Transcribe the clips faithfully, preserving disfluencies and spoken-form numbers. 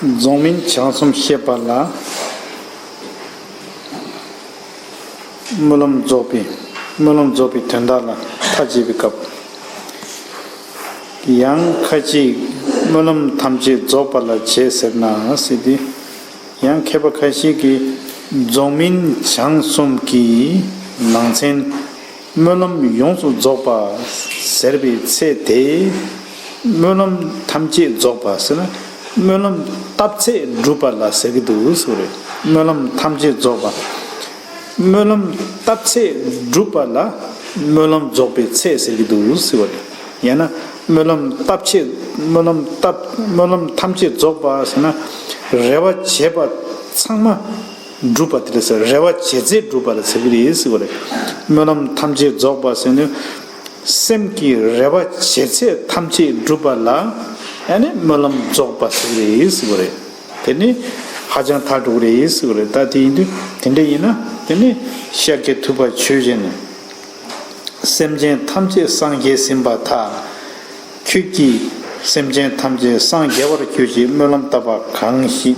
རྫོགས་སྨིན་བྱང་གསུམ་བཤད་པ་ལ། སྨོན་ལམ་རྫོགས་པའི་སྨོན་ལམ་རྫོགས་པའི་དོན་དག་ལ་མཐའ་བརྒྱད་པའི་སྐབས། ཡང་ཁ་ཅིག་སྨོན་ལམ་ཐམས་ཅད་རྫོགས་པ་ལ་བྱེད་ཟེར་ན་ཟེར་ཏེ། ཡང་མཁས་པ་ཁ་ཤས་ཀྱིས་རྫོགས་སྨིན་བྱང་གསུམ་གྱི་ནང་ཚན། སྨོན་ལམ་ཡོངས་སུ་རྫོགས་པ་ཟེར་བའི་ཚེ་དེ། སྨོན་ལམ་ཐམས་ཅད་རྫོགས་པ་ཟེར་ན། སྨོན་ལམ་བཏབ་ཚད་འགྲུབ་པ་ལ་ཟེར་གྱི་འདུག་ཟེར་བ་རེད། སྨོན་ལམ་ཐམས་ཅད་རྫོགས་པ། སྨོན་ལམ་བཏབ་ཚད་འགྲུབ་པ་ལ་སྨོན་ལམ་རྫོགས་པའི་ཚེ་ཟེར་གྱི་འདུག་ཟེར་བ་རེད། ཡང་ན་སྨོན་ལམ་བཏབ་ཚད། སྨོན་ལམ་བཏབ། སྨོན་ལམ་ཐམས་ཅད་རྫོགས་པ་ཟེར་ན། རེ་བ་བྱས་པ་ཚང་མ། སྒྲུབ་པ་དེ་ལ་ཟེར། རེ་བ་བྱེད་ཚད་སྒྲུབ་པ་ལ་ཟེར་གྱི་རེད་ཟེར་བ་རེད། སྨོན་ལམ་ཐམས་ཅད་རྫོགས་པ་ཟེར་ནས། སེམས་ཀྱི་རེ་བ་བྱེད་ཚད་ཐམས་ཅད་སྒྲུབ་པ་ལ་ཨ་ནི་སྨོན་ལམ་རྫོགས་པ་ཟེར་གྱི་རེད་ཟེར་བ་རེད། དེ་ནི་ཧ་ཅང་ཐག་གྲུག་རེད་ཟེར་བ་རེད། ད་དེ་ཡིན་དུས་དེ་འདྲ་ཡིན་ན། དེ་ནི་ཤཱཀྱ་ཐུབ་པ་ཆོས་བཞིན། སེམས་ཅན་ཐམས་ཅད་སངས་རྒྱས་ཟིན་པར་ཐལ། ཁྱོད་ཀྱིས་སེམས་ཅན་ཐམས་ཅད་སངས་རྒྱས་པར་གྱུར་ཅིག་སྨོན་ལམ་བཏབ་པ་གང་ཞིག་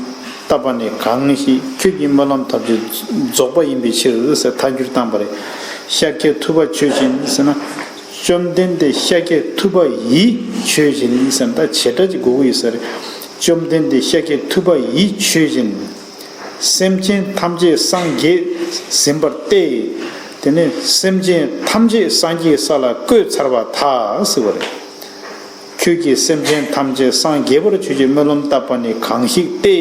བཏབ་པ་ནི་གང་ཞིག་ཁྱོད་ཀྱི་སྨོན་ལམ་ཐམས་ཅད་རྫོགས་པ་ཡིན་པའི་ཕྱིར་ཟེར་ཐལ་འགྱུར་བཏང་པ་རེད། ཤཱཀྱ་ཐུབ་པ་ཆོས་བཞིན་ཟེར་ན། བཅོམ་ལྡན་འདས་ཤཱཀྱ་ཐུབ་པ་ཡི་ཆོས་བཞིན་ཟེར་ན་ད་བྱེད་སྒྲ་ཅིག་དགོས་ཀྱི་ཡོད་ས་རེད། བཅོམ་ལྡན་འདས་ཤཱཀྱ་ཐུབ་པ་ཡི་ཆོས་བཞིན། སེམས་ཅན་ཐམས་ཅད་སངས་རྒྱས་ཟིན་པར་ཏེ། དེ་ནས་སེམས་ཅན་ཐམས་ཅད་སངས་རྒྱས་ས་ལ་བཀོད་ཚར་བར་ཐལ་ཟེར་བ་རེད། ཁྱོད་ཀྱིས་སེམས་ཅན་ཐམས་ཅད་སངས་རྒྱས་པར་གྱུར་ཅིག་སྨོན་ལམ་བཏབ་པ་ནི་གང་ཞིག་སྟེ།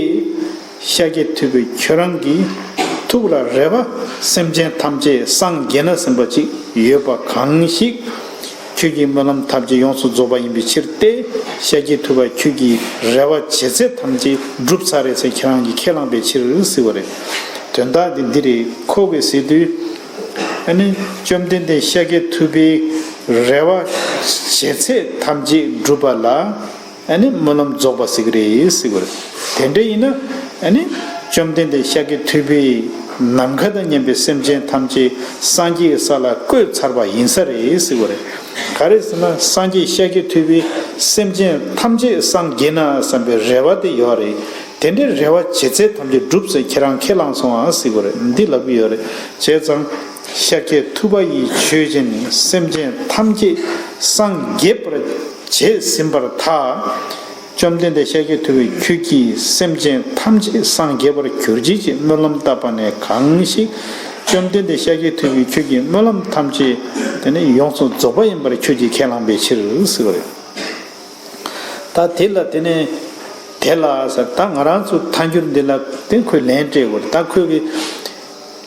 ཤཱཀྱ་ཐུབ་པས་ཁྱོད་རང་གི་ཐུགས་ལ་རེ་བ་སེམས་ཅན་ཐམས་ཅད་སངས་རྒྱས་ན་ཟིན་པ་ཅིག་ཡོད་པ་གང་ཞིག་ཁྱོད་ཀྱི་སྨོན་ལམ་ཐམས་ཅད་ཡོངས་སུ་རྫོགས་པ་ཡིན་པའི་ཕྱིར་ཏེ། ཤཱཀྱ་ཐུབ་པ་ཁྱོད་ཀྱི་རེ་བ་བྱེད་ཚད་ཐམས་ཅད་འགྲུབ་ཚར་རེད་ཟེར་ཁྱེད་རང་གིས་ཁས་བླངས་པའི་ཕྱིར་ཟེར་བ་རེད། དོན་དག་འདི་འདི་རེད། ཁོ་གིས་ཟེར་དུས། ཨ་ནི་བཅོམ་ལྡན་འདས་ཤཱཀྱ་ཐུབ་པའི་རེ་བ་བྱེད་ཚད་ཐམས་ཅད་འགྲུབ་པ་ལ། ཨ་ནི་སྨོན་ལམ་རྫོགས་པ་ཟེར་གྱི་རེད་ཟེར་བ་རེད། དེ་འདྲ་ཡིན་ན་ཨ་ནི་བཅོམ་ལྡན་འདས་ཤཱཀྱ་ཐུབ་པས་ནམ་མཁའ་དང་མཉམ་པའི་སེམས་ཅན་ཐམས་ཅད་སངས་རྒྱས་ས་ལ་བཀོད་ཚར་བ་ཡིན་ས་རེད་ཟེར་བ་རེད། ག་རེ་ཟེར་ན་སངས་རྒྱས་ཤཱཀྱ་ཐུབ་པས་སེམས་ཅན་ཐམས་ཅད་སངས་རྒྱས་ན་བསམ་པའི་རེ་བ་དེ་ཡོད་རེད། དེ་འདྲའི་རེ་བ་བྱེད་ཚད་ཐམས་ཅད་འགྲུབ་ཟེར་ཁྱེད་རང་ཁས་བླངས་སོང་ཨ་ཟེར་བ་རེད། འདི་ལབ་ཀྱི་ཡོད་རེད། བྱས་ཙང་ཤཱཀྱ་ཐུབ་པ་ཡི་ཆོས་བཞིན་སེམས་ཅན་ཐམས་ཅད་སངས་རྒྱས་པར་བྱས་ཟིན་པར་ཐལ། བཅོམ་ལྡན་འདས་ཤཱཀྱ་ཐུབ་པས་ཁྱོད་ཀྱིས་སེམས་ཅན་ཐམས་ཅད་སངས་རྒྱས་པར་གྱུར་ཅིག་ཅེས་སྨོན་ལམ་བཏབ་པ་ནས་གང་ཞིག་བཅོམ་ལྡན་འདས་ཤཱཀྱ་ཐུབ་པས་ཁྱོད་ཀྱི་སྨོན་ལམ་ཐམས་ཅད་དེ་ནི་ཡོངས་སུ་རྫོགས་པ་ཡིན་པར་ཁྱོད་ཀྱིས་ཁས་བླངས་པའི་ཕྱིར་ཟེར་བ་རེད། ད་དེ་ལ་དེ་ནས་དེ་ལ་ཟེར། ད་ང་རང་ཚོ་ཐལ་འགྱུར་འདི་ལ་དེ་ཁོས་ལན་སྤྲད་དགོས། ད་ཁོས་གི་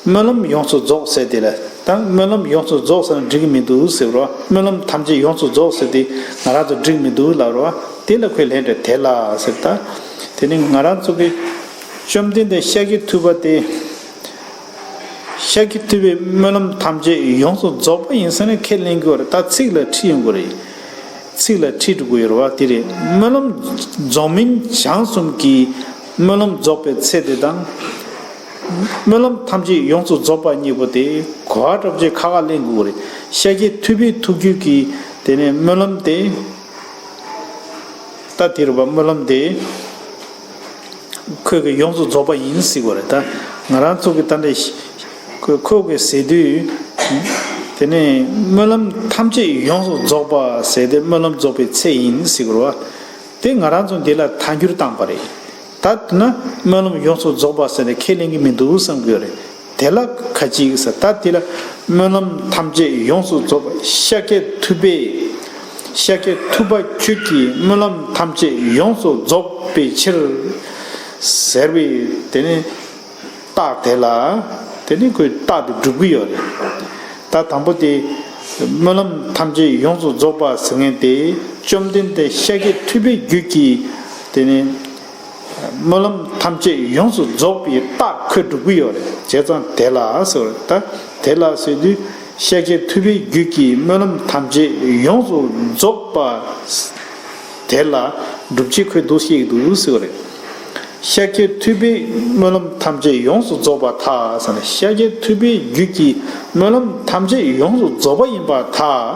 སྨོན་ལམ་ཡོངས་སུ་རྫོགས་ཟེར་དེ་ལ། ད་སྨོན་ལམ་ཡོངས་སུ་རྫོགས་ཟེར་ན་འགྲིག་གི་མི་འདུག་ཟེར་བ་རེད་བ། སྨོན་ལམ་ཐམས་ཅད་ཡོངས་སུ་རྫོགས་ཟེར་དེ་ང་རང་ཚོ་འགྲིག་མི་འདུག་ལབ་རེད་བ། དེ་ལ་ཁོས་ལན་སྤྲད། དེ་ལ་ཟེར། ད་དེ་ནི་ང་རང་ཚོ་གི་བཅོམ་ལྡན་འདས་ཤཱཀྱ་ཐུབ་པ་དེ། ཤཱཀྱ་ཐུབ་པའི་སྨོན་ལམ་ཐམས་ཅད་ཡོངས་སུ་རྫོགས་པ་ཡིན་ཟེར་ནས་ཁས་ལེན་དགོས་རེད། ད་ཚིག་ལ་ཁྲིད་ཡོང་དགོས་རེད། ཚིག་ལ་ཁྲིད་འགྲོ་དགོས་ཡོད་རེད་བ། དེ་རེད། སྨོན་ལམ་རྫོགས་སྨིན་བྱང་གསུམ་གྱི་སྨོན་ལམ་རྫོགས་པའི་ཚེ་དེ་དང་། སྨོན་ལམ་ཐམས་ཅད་ཡོངས་སུ་རྫོགས་པ་གཉིས་པོ་དེ་གོ་བ་འདྲ་པོ་ཅིག་ཁ་ཁ་ལེན་དགོས་རེད། ཤཱཀྱ་ཐུབ་པའི་ཐུགས་རྒྱུད་ཀྱི་དེ་ནས་སྨོན་ལམ་དེ། ད་དེ་རེད་བ། སྨོན་ལམ་དེ། ཁོས་ཀྱི་ཡོངས་སུ་རྫོགས་པ་ཡིན་ཟེར་གྱི་ཡོད་རེད། ད་ང་རང་ཚོ་གི་ད་འདྲ་ཁོ་ཁོ་གི་ཟེར་དུས། དེ་ནས་སྨོན་ལམ་ཐམས་ཅད་ཡོངས་སུ་རྫོགས་པ་ཟེར་ཏེ་སྨོན་ལམ་རྫོགས་པའི་ཚེ་ཡིན་ཟེར་གྱི་ཡོད་རེད་བ། དེ་ང་རང་ཚོ་འདི་ལ་ཐལ་འགྱུར་བཏང་པ་རེད། ད་དེ་ན་སྨོན་ལམ་ཡོངས་སུ་རྫོགས་པ་ཟེར་ནས་ཁས་ལེན་གྱི་མི་འདུག་བསམ་གྱི་ཡོད་རེད། དེ་ལ་ཁ་ཅིག་ཟེར། ད་དེ་ལ་སྨོན་ལམ་ཐམས་ཅད་ཡོངས་སུ་རྫོགས་པ། ཤཱཀྱ་ཐུབ་པས། ཤཱཀྱ་ཐུབ་པ་ཁྱོད་ཀྱིས་སྨོན་ལམ་ཐམས་ཅད་ཡོངས་སུ་རྫོགས་པའི་ཕྱིར། ཟེར་བའི་དེ་ནི་རྟགས་དེ་ལ། དེ་ནི་ཁོའི་རྟགས་དེ་སྒྲུབ་ཀྱི་ཡོད་རེད། ད་དང་པོ་དེ། སྨོན་ལམ་ཐམས་ཅད་ཡོངས་སུ་རྫོགས་པ་ཟེར་མཁན་དེ། བཅོམ་ལྡན་འདས་ཤཱཀྱ་ཐུབ་པའི་རྒྱུད་ཀྱི་དེ་ནི། སྨོན་ལམ་ཐམས་ཅད་ཡོངས་སུ་རྫོགས་པའི་རྟགས་ཁོས་སྒྲུབ་ཀྱི་ཡོད་རེད། བྱས་ཙང་དེ་ལ་ཟེར་བ་རེད། ད་དེ་ལ་ཟེར་དུས་ཤཱཀྱ་ཐུབ་པའི་རྒྱུད་ཀྱི་སྨོན་ལམ་ཐམས་ཅད་ཡོངས་སུ་རྫོགས་པ་དེ་ལ་སྒྲུབ་བྱེད་ཁོས་འདུག་བཤད་ཀྱི་འདུག་ཟེར་བ་རེད། ཤཱཀྱ་ཐུབ་པའི་སྨོན་ལམ་ཐམས་ཅད་ཡོངས་སུ་རྫོགས་པར་ཐལ་ཟེར་ནས། ཤཱཀྱ་ཐུབ་པའི་རྒྱུད་ཀྱི་སྨོན་ལམ་ཐམས་ཅད་ཡོངས་སུ་རྫོགས་པ་ཡིན་པར་ཐལ།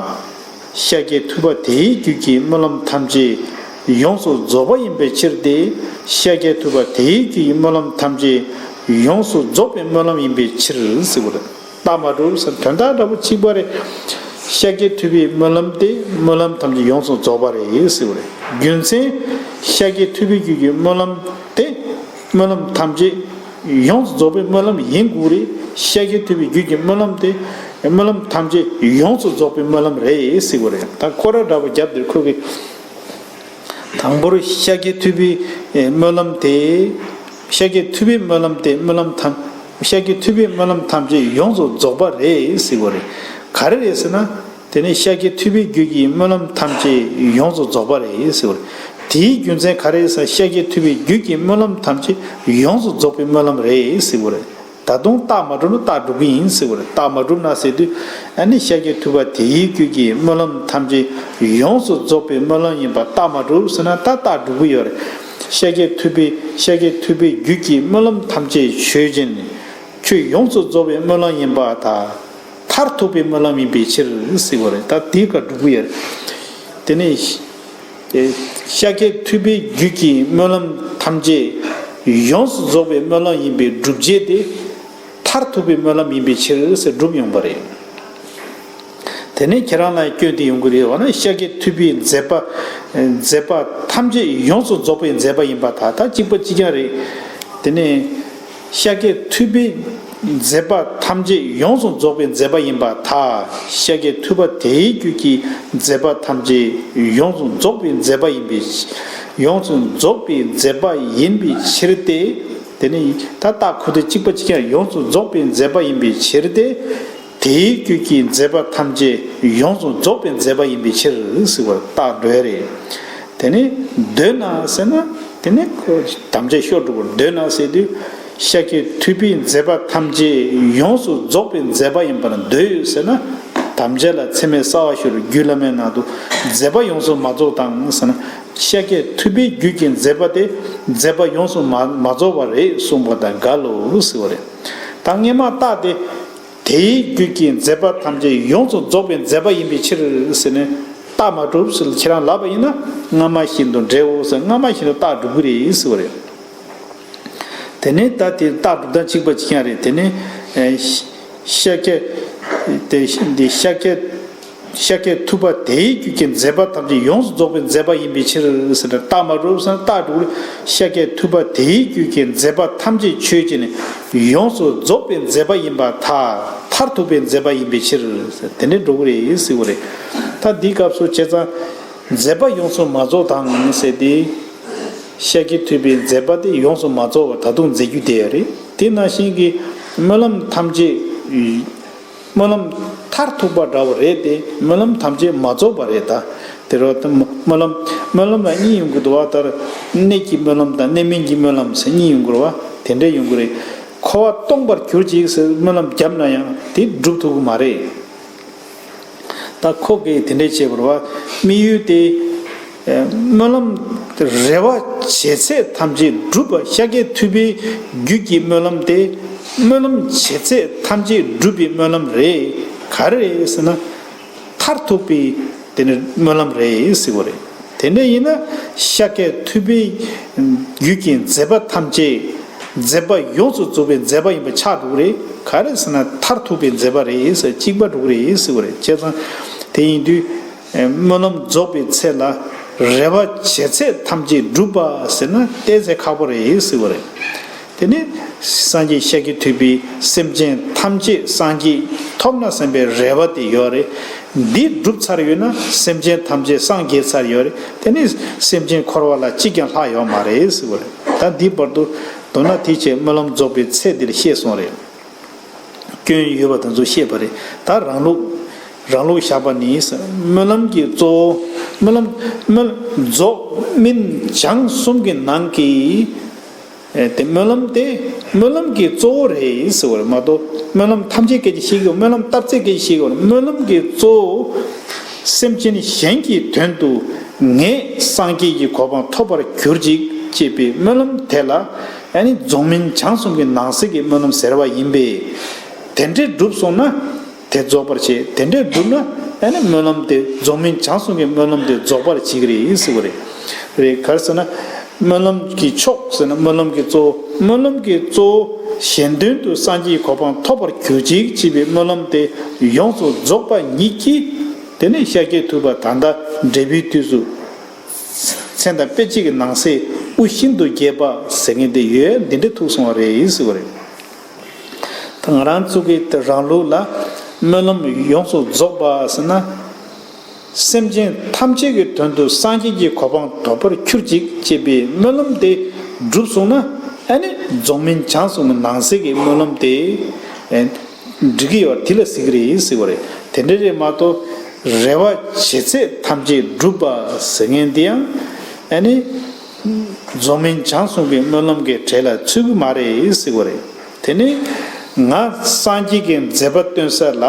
ཤཱཀྱ་ཐུབ་པ་དེའི་རྒྱུད་ཀྱི་སྨོན་ལམ་ཐམས་ཅད་ ཡོངས་སུ་རྫོགས་པ་ཡིན་པའི་ཕྱིར་ཏེ། ཤཱཀྱ་ཐུབ་པ་དེའི་རྒྱུད་ཀྱི་སྨོན་ལམ་ཐམས་ཅད་ཡོངས་སུ་རྫོགས་པའི་སྨོན་ལམ་ཡིན་པའི་ཕྱིར་ཟེར་བ་རེད། རྟགས་མ་གྲུབ་ཟེར་དོན་དག་འདྲ་པོ་གཅིག་པ་རེད། ཤཱཀྱ་ཐུབ་པའི་སྨོན་ལམ་དེ་སྨོན་ལམ་ཐམས་ཅད་ཡོངས་སུ་རྫོགས་པ་རེད་ཟེར་བ་རེད། རྒྱུ་མཚན། ཤཱཀྱ་ཐུབ་པའི་རྒྱུད་ཀྱི་སྨོན་ལམ་དེ་སྨོན་ལམ་ཐམས་ཅད་ཡོངས་སུ་རྫོགས་པའི་སྨོན་ལམ་ཡིན་དགོས་རེད། ཤཱཀྱ་ཐུབ་པའི་རྒྱུད་ཀྱི་སྨོན་ལམ་དེ་སྨོན་ལམ་ཐམས་ཅད་ཡོངས་སུ་རྫོགས་པའི་སྨོན་ལམ་རེད་ཟེར་བ་རེད། ད་སྐོར་ར་འདྲ་པོ་བརྒྱབ་དེར་ཁོ་གི་དང་པོར་ཤཱཀྱ་ཐུབ་པའི་སྨོན་ལམ་དེ། ཤཱཀྱ་ཐུབ་པའི་སྨོན་ལམ་དེ་སྨོན་ལམ་ཐམས། ཤཱཀྱ་ཐུབ་པའི་སྨོན་ལམ་ཐམས་ཅད་ཡོངས་སུ་རྫོགས་པ་རེད་ཟེར་བ་རེད། ག་རེ་རེད་ཟེར་ན། དེ་ནི་ཤཱཀྱ་ཐུབ་པའི་རྒྱུད་ཀྱི་སྨོན་ལམ་ཐམས་ཅད་ཡོངས་སུ་རྫོགས་པ་རེད་ཟེར་བ་རེད། དེའི་རྒྱུ་མཚན་ག་རེ་རེད་ཟེར་ན། ཤཱཀྱ་ཐུབ་པའི་རྒྱུད་ཀྱི་སྨོན་ལམ་ཐམས་ཅད་ཡོངས་སུ་རྫོགས་པའི་སྨོན་ལམ་རེད་ཟེར་བ་རེད། ད་དུང་རྟགས་མ་གྲུབ་ན་རྟགས་སྒྲུབ་ཀྱི་ཡིན་ཟེར་བ་རེད། རྟགས་མ་གྲུབ་ན་ཟེར་དུས་ཨ་ནི་ཤཱཀྱ་ཐུབ་པ་དེའི་རྒྱུད་ཀྱི་སྨོན་ལམ་ཐམས་ཅད་ཡོངས་སུ་རྫོགས་པའི་སྨོན་ལམ་ཡིན་པ་རྟགས་མ་གྲུབ་ཟེར་ན་ད་རྟགས་སྒྲུབ་ཀྱི་ཡོད་རེད། ཤཱཀྱ་ཐུབ་པའི་ཤཱཀྱ་ཐུབ་པའི་རྒྱུད་ཀྱི་སྨོན་ལམ་ཐམས་ཅད་ཆོས་ཅན། ཆོས་ཡོངས་སུ་རྫོགས་པའི་སྨོན་ལམ་ཡིན་པ་དང་། མཐར་ཐུག་པའི་སྨོན་ལམ་ཡིན་པའི་ཕྱིར་ཟེར་བ་རེད། ད་དེའི་སྐབས་སྒྲུབ་ཀྱི་ཡོད་རེད། དེ་ནས། ཤཱཀྱ་ཐུབ་པའི་རྒྱུད་ཀྱི་སྨོན་ལམ་ཐམས་ཅད་ཡོངས་སུ་རྫོགས་པའི་སྨོན་ལམ་ཡིན་པའི་སྒྲུབ་བྱེད་དེ། མཐར་ཐུག་པའི་སྨོན་ལམ་ཡིན་པའི་ཕྱིར་ཟེར་སྒྲུབ་ཡོང་བ་རེད། དེ་ནས་ཁྱེད་རང་ལ་སྐྱོན་དེ་ཡོང་གི་རེད་བ་ན། ཤཱཀྱ་ཐུབ་པའི་མཛད་པ། མཛད་པ་ཐམས་ཅད་ཡོངས་སུ་རྫོགས་པའི་མཛད་པ་ཡིན་པ་དང་ད་གཅིག་པ་གཅིག་རྐྱང་རེད། དེ་ནས། ཤཱཀྱ་ཐུབ་པའི་མཛད་པ་ཐམས་ཅད་ཡོངས་སུ་རྫོགས་པའི་མཛད་པ་ཡིན་པར་ཐལ། ཤཱཀྱ་ཐུབ་པ་དེའི་རྒྱུད་ཀྱི་མཛད་པ་ཐམས་ཅད་ཡོངས་སུ་རྫོགས་པའི་མཛད་པ་ཡིན་པའི། ཡོངས་སུ་རྫོགས་པའི་མཛད་པ་ཡིན་པའི་ཕྱིར་ཏེ། དེ་ནི་ད་རྟགས་ཁོ་དེ་གཅིག་པ་གཅིག་རྐྱང་ཡོངས་སུ་རྫོགས་པའི་མཛད་པ་ཡིན་པའི་ཕྱིར་ཏེ། དེའི་རྒྱུད་ཀྱི་མཛད་པ་ཐམས་ཅད་ཡོངས་སུ་རྫོགས་པའི་མཛད་པ་ཡིན་པའི་ཕྱིར་ཟེར་བར་རྟགས་འགྲོ་ཡ་རེད། དེ་ནི་འདོད་ན་ཟེར་ན། དེ་ནི་ཁོ་དམ་བཅའ་ཤོར་འགྲོ་བར་འདོད་ན་ཟེར་དུས། ཤཱཀྱ་ཐུབ་པའི་མཛད་པ་ཐམས་ཅད་ཡོངས་སུ་རྫོགས་པའི་མཛད་པ་ཡིན་པར་འདོད་ཟེར་ན། དམ་བཅའ་ལ་ཚད་མའི་གསལ་བ་ཤོར། རྒྱུད་བླ་མའི་ནང་དུ་མཛད་པ་ཡོངས་སུ་མ་རྫོགས་དང་ཟེར་ན། ཤཱཀྱ་ཐུབ་པའི་རྒྱུད་ཀྱི་མཛད་པ་དེ་མཛད་པ་ཡོངས་སུ་མ་མ་རྫོགས་པ་རེད་གསུངས་པ་དང་འགལ་ལོ་ཟེར་བ་རེད། ད་སྔས་མ་རྟགས་དེ། དེའི་རྒྱུད་ཀྱི་མཛད་པ་ཐམས་ཅད་ཡོངས་སུ་རྫོགས་པའི་མཛད་པ་ཡིན་པའི་ཕྱིར་ཟེར་ནས་རྟགས་མ་གྲུབ་ཟེར་ཁྱེད་རང་ལབ་པ་ཡིན་ན་སྔ་མ་བཞིན་དུ་འགྲེའོ་ཟེར། སྔ་མ་བཞིན་དུ་རྟགས་གྲུབ་ཀྱི་རེད་ཟེར་བ་རེད། དེ་ནས་ད་དེ་རྟགས་གྲུབ་སྟངས་གཅིག་པ་གཅིག་རྐྱང་རེད། དེ་ནས་ཨེ་ཤ་ཤཱཀྱ་དེ་འདི་ཤཱཀྱ་ཤཱཀྱ་ཐུབ་པ་དེའི་རྒྱུད་ཀྱི་མཛད་པ་ཐམས་ཅད་ཡོངས་སུ་རྫོགས་པའི་མཛད་པ་ཡིན་པའི་ཕྱིར་ཟེར་ནས་རྟགས་མ་གྲུབ་ཟེར་ན་རྟགས་གྲུབ་ཀྱི་རེད། ཤཱཀྱ་ཐུབ་པ་དེའི་རྒྱུད་ཀྱི་མཛད་པ་ཐམས་ཅད་ཆོས་ཅན། ཡོངས་སུ་རྫོགས་པའི་མཛད་པ་ཡིན་པར་ཐལ། མཐར་ཐུག་པའི་མཛད་པ་ཡིན་པའི་ཕྱིར། དེ་འདྲའི་འགྲོ་གི་རེད་ཟེར་བ་རེད། ད་འདིའི་སྐབས་སུ་བྱས་ཙང་། མཛད་པ་ཡོངས་སུ་མ་རྫོགས་དང་ཟེར་ཏེ། ཤཱཀྱ་ཐུབ་པའི་མཛད་པ་དེ་ཡོངས་སུ་མ་རྫོགས་པར་ད་དུང་མཛད་རྒྱུ་དེ་རེད། དེ་ནང་བཞིན་གྱི་སྨོན་ལམ་ཐམས་ཅད། སྨོན་ལམ་མཐར་ཐུག་པ་འདྲ་བོ་རེད་དེ། སྨོན་ལམ་ཐམས་ཅད་མ་རྫོགས་པ་རེད་ད། དེ་རུ་སྨོན་ལམ་སྨོན་ལམ་ལ་གཉིས་ཡོང་གི་འདུག་བ། ལྟར་གནད་ཀྱི་སྨོན་ལམ་དང་གནད་མིན་གྱི་སྨོན་ལམ་ཟེར་གཉིས་ཡོང་གི་རེད་བ། དེ་འདྲ་ཡོང་གི་རེད། འཁོར་བ་སྟོངས་པར་གྱུར་ཅིག་ཟེར་སྨོན་ལམ་བརྒྱབ་ན་ཡང་དེ་འགྲུབ་ཐུབ་ཀྱི་མ་རེད། ད་ཁོ་གིས་དེ་འདྲ་བྱས་པ་རེད་བ། དམིགས་ཡུལ་དེ། སྨོན་ལམ་རེ་བ་བྱེད་ཚད་ཐམས་ཅད་འགྲུབ་པ། ཤཱཀྱ་ཐུབ་པའི་རྒྱུད་ཀྱི་སྨོན་ལམ་དེ་སྨོན་ལམ་བྱེད་ཚད་ཐམས་ཅད་འགྲུབ་པའི་སྨོན་ལམ་རེད། ག་རེ་རེད་ཟེར་ན། མཐར་ཐུག་པའི་དེ་ནི་སྨོན་ལམ་རེད་ཟེར་བ་རེད། དེ་འདྲ་ཡིན་ན་ཤཱཀྱ་ཐུབ་པའི་རྒྱུད་ཀྱི་མཛད་པ་ཐམས་ཅད། མཛད་པ་ཡོངས་སུ་རྫོགས་པའི་མཛད་པ་ཡིན་པ་ཆགས་འགྲོ་གི་རེད། ག་རེ་ཟེར་ན་མཐར་ཐུག་པའི་མཛད་པ་རེད་ཟེར། གཅིག་པ་འགྲོ་གི་རེད་ཟེར་བ་རེད། བྱས་ཙང་དེ་ཡིན་དུས། སྨོན་ལམ་རྫོགས་པའི་ཚེ་ལ་རེ་བ་བྱེད་ཚད་ཐམས་ཅད་འགྲུབ་པ་ཟེར་ན་ཏོག་ཙམ་ཁག་པོ་རེད་ཟེར་བ་རེད། དེ་ནི་སངས་རྒྱས་ཤཱཀྱ་ཐུབ་པའི་སེམས་ཅན་ཐམས་ཅད་སངས་རྒྱས་ཐོབ་ན་བསམ་པའི་རེ་བ་དེ་ཡོད་རེད། འདི་འགྲུབ་ཚར་ཡོད་ན་སེམས་ཅན་ཐམས་ཅད་སངས་རྒྱས་ཚར་ཡོད་རེད། དེ་ནི་སེམས་ཅན་འཁོར་བ་ལ་གཅིག་ཀྱང་ལྷག་ཡོད་མ་རེད་ཟེར་བ་རེད། ད་འདི་བར་དུ་མདོར་ན་དེ་བྱས་སྨོན་ལམ་རྫོགས་པའི་ཚེ་འདིར་བཤད་སོང་རེད། སྐྱོན་ཡོད་པ་དེ་ཚོ་བཤད་པ་རེད། ད་རང་ལུགས་རང་ལུགས་བཞག་པ་ནི། སྨོན་ལམ་གྱི་གཙོ་བོ་སྨོན་ལམ་སྨོན་རྫོགས་སྨིན་བྱང་གསུམ་གྱི་ནང་གི་ཨེ་དེ་སྨོན་ལམ་དེ་སྨོན་ལམ་གྱི་གཙོ་བོ་རེད་ཟེར་བ་རེད་མ་གཏོགས། སྨོན་ལམ་ཐམས་ཅད་སྐད་ཆ་བཤད་ཀྱི་ཡོད། སྨོན་ལམ་བཏབ་ཚད་སྐད་ཆ་བཤད་ཀྱི་ཡོད། སྨོན་ལམ་གྱི་གཙོ་བོ་སེམས་ཅན་གཞན་གྱི་དོན་དུ་ངས་སངས་རྒྱས་ཀྱི་གོ་འཕང་ཐོབ་པར་གྱུར་ཅིག་ཅེས་པའི་སྨོན་ལམ་དེ་ལ་ཨ་ནི་རྫོགས་སྨིན་བྱང་གསུམ་གྱི་ནང་གསེས་ཀྱི་སྨོན་ལམ་ཟེར་བ་ཡིན་པས། དེ་འདྲའི་འགྲུབ་སོང་ན་དེ་རྫོགས་པར་བྱེད། དེ་འདྲའི་འགྲུབ་ན་ཨ་ནི་སྨོན་ལམ་དེ་རྫོགས་སྨིན་བྱང་གསུམ་གྱི་སྨོན་ལམ་དེ་རྫོགས་པར་བྱེད་ཀྱི་རེད་ཟེར་བ་རེད། རེད། ག་རེ་ཟེར་ན། སྨོན་ལམ་གྱི་མཆོག་ཟེར་ན་སྨོན་ལམ་གྱི་གཙོ་བོ། སྨོན་ལམ་གྱི་གཙོ་བོ་གཞན་དོན་དུ་སངས་རྒྱས་ཀྱི་གོ་འཕང་ཐོབ་པར་གྱུར་ཅིག་ཅེས་པའི་སྨོན་ལམ་དེ་ཡོངས་སུ་རྫོགས་པ་ཉིད་ཀྱིས། དེ་ནས་ཤཱཀྱའི་ཐུབ་པ་ད་ལྟ་འབྲས་བུའི་དུས་སུ། མཚན་དང་དཔེ་བྱད་ཀྱི་ནང་གསེས་དབུ་ཤིན་ཏུ་རྒྱས་པ་ཟེར་མཁན་དེ་ཡོད། འདི་འདྲ་ཐུག་སོང་བ་རེད་ཟེར་བ་རེད། ད་ང་རང་ཚོ་གི་དེ་རང་ལུགས་ལ་སྨོན་ལམ་ཡོངས་སུ་རྫོགས་པ་ཟེར་ན། སེམས་ཅན་ཐམས་ཅད་ཀྱི་དོན་དུ་སངས་རྒྱས་ཀྱི་གོ་འཕང་ཐོབ་པར་གྱུར་ཅིག་ཅེས་པའི་སྨོན་ལམ་དེ་འགྲུབ་སོང་ན། ཨ་ནི་རྫོགས་སྨིན་བྱང་སོང་གི་ནང་གསེས་ཀྱི་སྨོན་ལམ་དེ་འགྲིག་གི་ཡོད། དེ་ལ་ཟེར་གི་རེད་ཟེར་བ་རེད། དེ་འདྲ་རེད་མ་གཏོགས། རེ་བ་ཇི་སྲིད་ཐམས་ཅད་འགྲུབ་པ་ཟེར་མཁན་དེ་ཡང་ཨ་ནི། རྫོགས་སྨིན་བྱང་སོང་གི་སྨོན་ལམ་གྱི་གྲས་ལ་ཚུད་ཀྱི་མ་རེད་ཟེར་བ་རེད། དེ་ནི་ང་སངས་རྒྱས་ཀྱི་མཛད་པ་སྟོན་ས་ལ།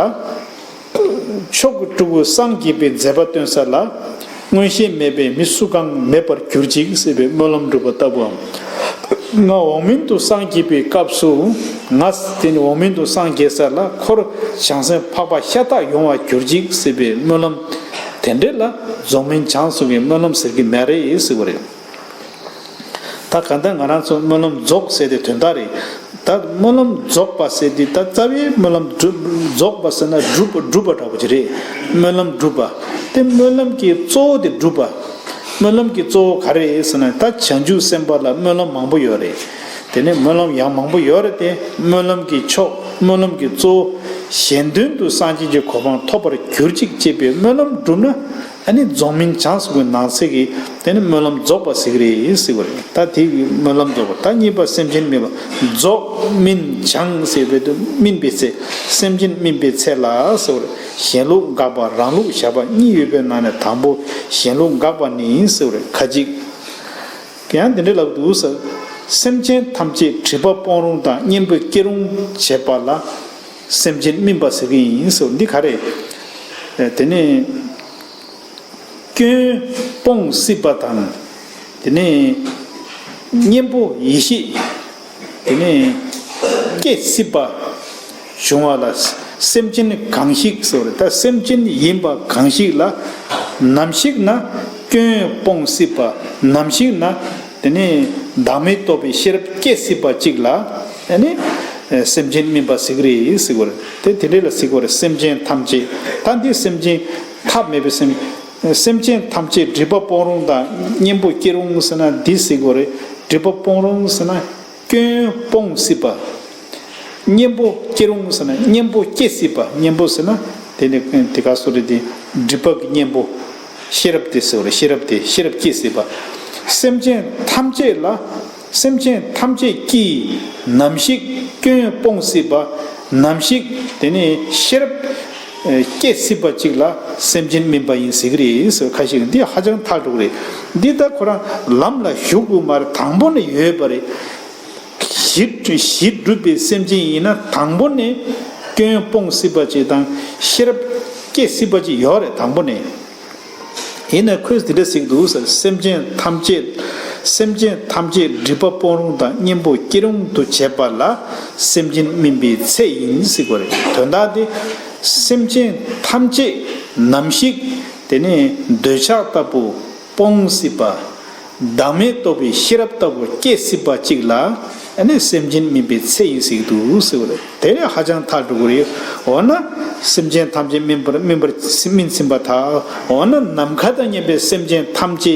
མཆོག་གི་སྤྲུལ་སྐུ་སངས་རྒྱས་པའི་མཛད་པ་སྟོན་ས་ལ། མངོན་ཤེས་མེད་པའི་མི་སུ་གང་མེད་པར་གྱུར་ཅིག་ཟེར་བའི་སྨོན་ལམ་འགྲུབ་པ་ལྟ་བུའམ། ང་འོག་མིན་དུ་སངས་རྒྱས་པའི་སྐབས་སུ། ང་དེ་ནི་འོག་མིན་དུ་སངས་རྒྱས་ས་ལ་འཁོར་བྱང་སེམས་འཕགས་པ་ཤ་སྟག་ཡོང་བར་གྱུར་ཅིག་ཟེར་བའི་སྨོན་ལམ། དེ་འདྲ་ལ་རྫོགས་སྨིན་བྱང་སོང་གི་སྨོན་ལམ་ཟེར་གྱི་མེད་རེད་ཟེར་བ་རེད། ད་གང་ལྟར་ང་རང་ཚོ་སྨོན་ལམ་རྫོགས་ཟེར་དེ་དོན་དག་རེད། ད་སྨོན་ལམ་རྫོགས་པ་ཟེར་དེ་ད་རྩ་བའི་སྨོན་ལམ་སྒྲུབ་རྫོགས་པ་ཟེར་ན་སྒྲུབ་སྒྲུབ་པ་འདྲ་པོ་ཅིག་རེད། སྨོན་ལམ་སྒྲུབ་པ། དེ་སྨོན་ལམ་གྱི་གཙོ་བོ་དེ་སྒྲུབ་པ། སྨོན་ལམ་གྱི་གཙོ་བོ་ག་རེ་རེད་ཟེར་ན། ད་བྱང་ཆུབ་སེམས་དཔའ་ལ་སྨོན་ལམ་མང་པོ་ཡོད་རེད། དེ་ནས་སྨོན་ལམ་ཡང་མང་པོ་ཡོད་རེད་དེ། སྨོན་ལམ་གྱི་མཆོག་སྨོན་ལམ་གྱི་གཙོ་བོ་གཞན་དོན་དུ་སངས་རྒྱས་ཀྱི་གོ་འཕང་ཐོབ་པར་གྱུར་ཅིག་ཅེས་པའི་སྨོན་ལམ་བསྒྲུབས་ན། ཨ་ནི་རྫོགས་སྨིན་བྱང་སོང་གི་ནང་གསེས་ཀྱི་དེ་ནི་སྨོན་ལམ་རྫོགས་པ་ཟེར་གྱི་རེད་ཟེར་བ་རེད། ད་དེ་གི་སྨོན་ལམ་རྫོགས་པ། ད་གཉིས་པ་སེམས་ཅན་སྨིན་པ། རྫོགས་སྨིན་བྱང་ཟེར་བའི་དུ་སྨིན་པའི་ཚེ། སེམས་ཅན་སྨིན་པའི་ཚེ་ལ་ཟེར་བ་རེད། གཞན་ལུགས་དགག་པ་རང་ལུགས་བཞག་པ་གཉིས་ཡོད་པའི་ནང་ནས་དང་པོ་གཞན་ལུགས་དགག་པ་ནི་ཟེར་བ་རེད། ཁ་ཅིག་ཡང་འདི་འདྲ་ལབ་འདུག་ཟེར། སེམས་ཅན་ཐམས་ཅད་སྒྲིབ་པ་སྤོང་རུང་དང་གཉེན་པོ་སྐྱེ་རུང་བྱེད་པ་ལ་སེམས་ཅན་སྨིན་པ་ཟེར་གྱི་ཡིན་ཟེར། འདི་ག་རེ། དེ་ནི་སྐྱོན་སྤོང་སྲིད་པ་དང་། དེ་ནི་གཉེན་པོ་ཡེ་ཤེས། དེ་ནི་སྐྱེ་སྲིད་པ། བྱུང་བ་ལ་སེམས་ཅན་གང་ཞིག་ཟེར་བ་རེད། ད་སེམས་ཅན་ཡིན་པ་གང་ཞིག་ལ་ནམ་ཞིག་ན་སྐྱོན་སྤོང་སྲིད་པ། ནམ་ཞིག་ན་དེ་ནི་བདག་མེད་རྟོགས་པའི་ཤེས་རབ་སྐྱེ་སྲིད་པ་ཅིག་ལ་ཨ་ནི་སེམས་ཅན་སྨིན་པ་ཟེར་གྱི་རེད་ཟེར་བ་རེད། དེ་དེ་འདྲ་ལ་ཟེར་གྱི་རེད། སེམས་ཅན་ཐམས་ཅད། ད་འདི་སེམས་ཅན་ཐ་མལ་པའི་སེམས། སེམས་ཅན་ཐམས་ཅད་སྒྲིབ་པ་སྤོང་རུང་དང་གཉེན་པོ་སྐྱེ་རུང་ཟེར་ན་འདི་ཟེར་གྱི་རེད། སྒྲིབ་པ་སྤོང་རུང་ཟེར་ན། སྐྱོན་སྤོང་སྲིད་པ། གཉེན་པོ་སྐྱེ་རུང་ཟེར་ན་གཉེན་པོ་སྐྱེ་སྲིད་པ། གཉེན་པོ་ཟེར་ན་དེ་ནི་དེ་ག་སུ་རེད་དེ། སྒྲིབ་པ་གི་གཉེན་པོ། ཤེས་རབ་དེ་ཟེར་བ་རེད། ཤེས་རབ་དེ་ཤེས་རབ་སྐྱེ་སྲིད་པ། སེམས་ཅན་ཐམས་ཅད་ལ། སེམས་ཅན་ཐམས་ཅད་ཀྱིས་ནམ་ཞིག་སྐྱོན་སྤོང་སྲིད་པ། ནམ་ཞིག་དེ་ནི་ཤེས་རབ་སྐྱེ་སྲིད་པ་ཅིག་ལ་སེམས་ཅན་སྨིན་པ་ཡིན་ཟེར་གྱི་རེད་ཟེར། ཁ་ཤས་འདི་ཧ་ཅང་ཐག་རིང་རེད། འདི་ལྟ་ཁོ་རང་ལམ་ལ་ཞུགས་དགོས་མ་རེད། དང་པོ་ནས་ཡོད་པ་རེད། གཞི་གཞི་གྲུབ་པའི་སེམས་ཅན་ཡིན་ན་དང་པོ་ནས་སྐྱོན་སྤོང་སྲིད་པ་ཅིག་དང་ཤེས་རབ་སྐྱེ་སྲིད་པ་ཅིག་ཡོད་རེད། དང་པོ་ནས། ཡིན་ན་ཁོས་འདི་འདྲ་ཟེར་གྱི་འདུག་ཟེར། སེམས་ཅན་ཐམས་ཅད། སེམས་ཅན་ཐམས་ཅད་སྒྲིབ་པ་སྤོང་རུང་དང་གཉེན་པོ་སྐྱེ་རུང་དུ་བྱེད་པ་ལ་སེམས་ཅན་སྨིན་པའི་ཚེ་ཡིན་ཟེར་གྱི་རེད། དོན་དག་དེ་སེམས་ཅན་ཐམས་ཅད་ནམ་ཞིག་དེ་ནས་འདོད་ཆགས་ལྟ་བུ་སྤོང་སྲིད་པ། བདག་མེད་རྟོགས་པའི་ཤེས་རབ་ལྟ་བུ་སྐྱེ་སྲིད་པ་ཅིག་ལ་ཨ་ནི་སེམས་ཅན་སྨིན་པའི་ཚེ་ཡིན་ཟེར་གྱི་འདུག་ཟེར་བ་རེད། དེ་ནི་ཧ་ཅང་ཐག་རིང་པོ་རེད། འོ་ན་སེམས་ཅན་ཐམས་ཅད་སྨིན་པར་སྨིན་པར་སྨིན་ཟིན་པར་ཐལ། འོ་ན་ནམ་མཁའ་དང་མཉམ་པའི་སེམས་ཅན་ཐམས་ཅད་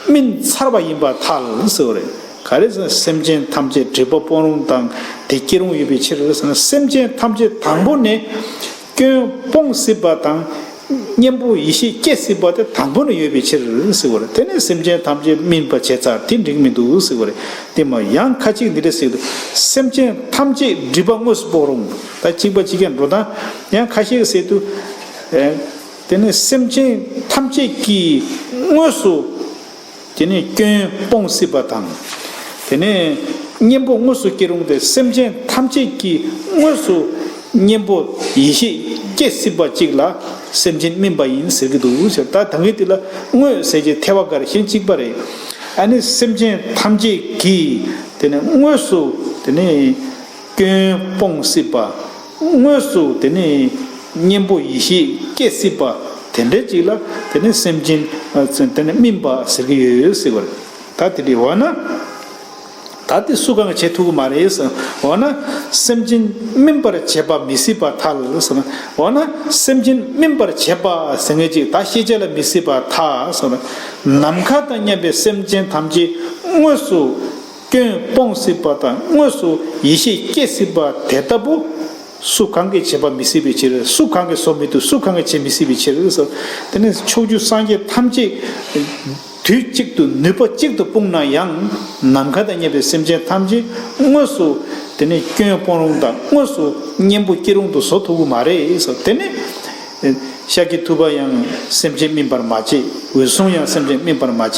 སྨིན་ཚར་བ་ཡིན་པར་ཐལ་ཟེར་བ་རེད། ག་རེ་ཟེར་ན་སེམས་ཅན་ཐམས་ཅད་སྒྲིབ་པ་སྤོང་རུང་དང་དེ་སྐྱེ་རུང་ཡོད་པའི་ཕྱིར་ཟེར་ན། སེམས་ཅན་ཐམས་ཅད་དང་པོ་ནས་སྐྱོན་སྤོང་སྲིད་པ་དང་། གཉེན་པོ་ཡེ་ཤེས་སྐྱེ་སྲིད་པ་དེ་དང་པོ་ནས་ཡོད་པའི་ཕྱིར་ཟེར་བ་རེད། དེ་ནས་སེམས་ཅན་ཐམས་ཅད་སྨིན་པ་བྱས་ཚར། དེ་འགྲིག་མི་འདུག་ཟེར་བ་རེད། དེ་མ་ཡང་ཁ་ཅིག་འདི་འདྲ་ཟེར་གྱི་འདུག། སེམས་ཅན་ཐམས་ཅད་སྒྲིབ་པ་དངོས་སུ་སྤོང་རུང་། ད་གཅིག་པ་གཅིག་རྐྱང་འགྲོ་སྟངས། ཡང་ཁ་ཤས་ཀྱིས་ཟེར་དུས། ཨེ། དེ་ནས་སེམས་ཅན་ཐམས་ཅད་ཀྱིས་དངོས་སུ། དེ་ནས་སྐྱོན་སྤོང་སྲིད་པ་དང་། དེ་ནས་གཉེན་པོ་དངོས་སུ་སྐྱེ་རུང་སྟེ། སེམས་ཅན་ཐམས་ཅད་ཀྱིས་དངོས་སུ་གཉེན་པོ་ཡེ་ཤེས་སྐྱེ་སྲིད་པ་ཅིག་ལ་སེམས་ཅན་སྨིན་པ་ཡིན་ཟེར་གྱི་འདུག་ཟེར། ད་ད་གིན་དེ་ལ་དངོས་ཟེར་གྱི་ཐལ་བ་འགའ་རེ་གཞན་གཅིག་པ་རེད། ཨ་ནི་སེམས་ཅན་ཐམས་ཅད་ཀྱིས་དེ་ནས་དངོས་སུ་དེ་ནས་སྐྱོན་སྤོང་སྲིད་པ། དངོས་སུ་དེ་ནས་གཉེན་པོ་ཡེ་ཤེས་སྐྱེ་སྲིད་པ། དེ་འདྲའི་ཅིག་ལ་དེ་ནི་སེམས་ཅན་དེ་ནི་སྨིན་པ་ཟེར་གྱི་ཡོད་ཟེར་བ་རེད། ད་དེ་འདྲའི་འོ་ན། ད་དེ་སུ་གང་གིས་བྱེད་ཐུབ་ཀྱི་མ་རེད་ཟེར། འོ་ན་སེམས་ཅན་སྨིན་པར་བྱེད་པ་མི་སྲིད་པར་ཐལ་ཟེར། འོ་ན་སེམས་ཅན་སྨིན་པར་བྱེད་པ་ཟེར་མཁན་ཅིག་ད་ཤེས་བྱ་ལ་མི་སྲིད་པར་ཐལ་ཟེར། ནམ་མཁའ་དང་མཉམ་པའི་སེམས་ཅན་ཐམས་ཅད་དངོས་སུ་སྐྱོན་སྤོང་སྲིད་པ་དང་དངོས་སུ་ཡེ་ཤེས་སྐྱེ་སྲིད་པ་དེ་ལྟ་བུ། སུ་གང་གིས་བྱེད་པ་མི་སྲིད་པའི་ཕྱིར། སུ་གང་གིས་བཟོ་མི་ཐུབ། སུ་གང་གིས་བྱེད་མི་སྲིད་པའི་ཕྱིར་ཟེར། དེ་ནི་ཕྱོགས་བཅུའི་སངས་རྒྱས་ཐམས་ཅད་དུས་གཅིག་ཏུ་ནུས་པ་གཅིག་ཏུ་སྤུངས་ན་ཡང་། ནམ་མཁའ་དང་མཉམ་པའི་སེམས་ཅན་ཐམས་ཅད་དངོས་སུ་དེ་ནི་སྐྱོན་སྤོང་རུང་དང་དངོས་སུ་གཉེན་པོ་སྐྱེ་རུང་དུ་བཟོ་ཐུབ་ཀྱི་མ་རེད་ཟེར། དེ་ནི་ཤཱཀྱ་ཐུབ་པ་ཡང་སེམས་ཅན་སྨིན་པར་མ་བྱེད། འོད་སྲུང་ཡང་སེམས་ཅན་སྨིན་པར་མ་བྱེད།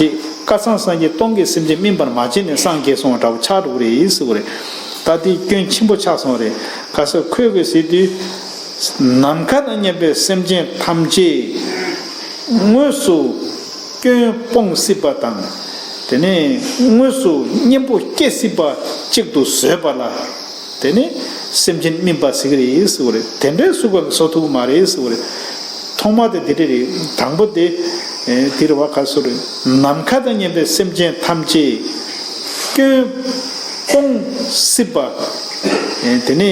བསྐལ་བཟང་སངས་རྒྱས་སྟོང་གིས་སེམས་ཅན་སྨིན་པར་མ་བྱས་ནས་སངས་རྒྱས་སོང་བ་འདྲ་བོ་ཆགས་འགྲོ་གི་རེད་ཟེར་བ་རེད། ད་དེ་སྐྱོན་ཆེན་པོ་ཆགས་སོང་བ་རེད། ག་ཟེར་ཁོས་གི་ཟེར་དུས། ནམ་མཁའ་དང་མཉམ་པའི་སེམས་ཅན་ཐམས་ཅད་དངོས་སུ་སྐྱོན་སྤོང་སྲིད་པ་དང་། དེ་ནས་དངོས་སུ་གཉེན་པོ་སྐྱེ་སྲིད་པ་གཅིག་ཏུ་བཟོས་པ་ལ། དེ་ནི་སེམས་ཅན་སྨིན་པ་ཟེར་གི་རེད་ཟེར་བ་རེད། དེ་འདྲའི་སུ་གང་གིས་བཟོ་ཐུབ་ཀྱི་མ་རེད་ཟེར་བ་རེད། ཐོག་མ་དེ་དེ་འདྲ་རེད། དང་པོ་དེ། ཨེ་དེ་རེད་བ། ག་ཟེར་རེད། ནམ་མཁའ་དང་མཉམ་པའི་སེམས་ཅན་ཐམས་ཅད་སྐྱོན་སྤོང་སྲིད་པ། ཨེ་དེ་ནས་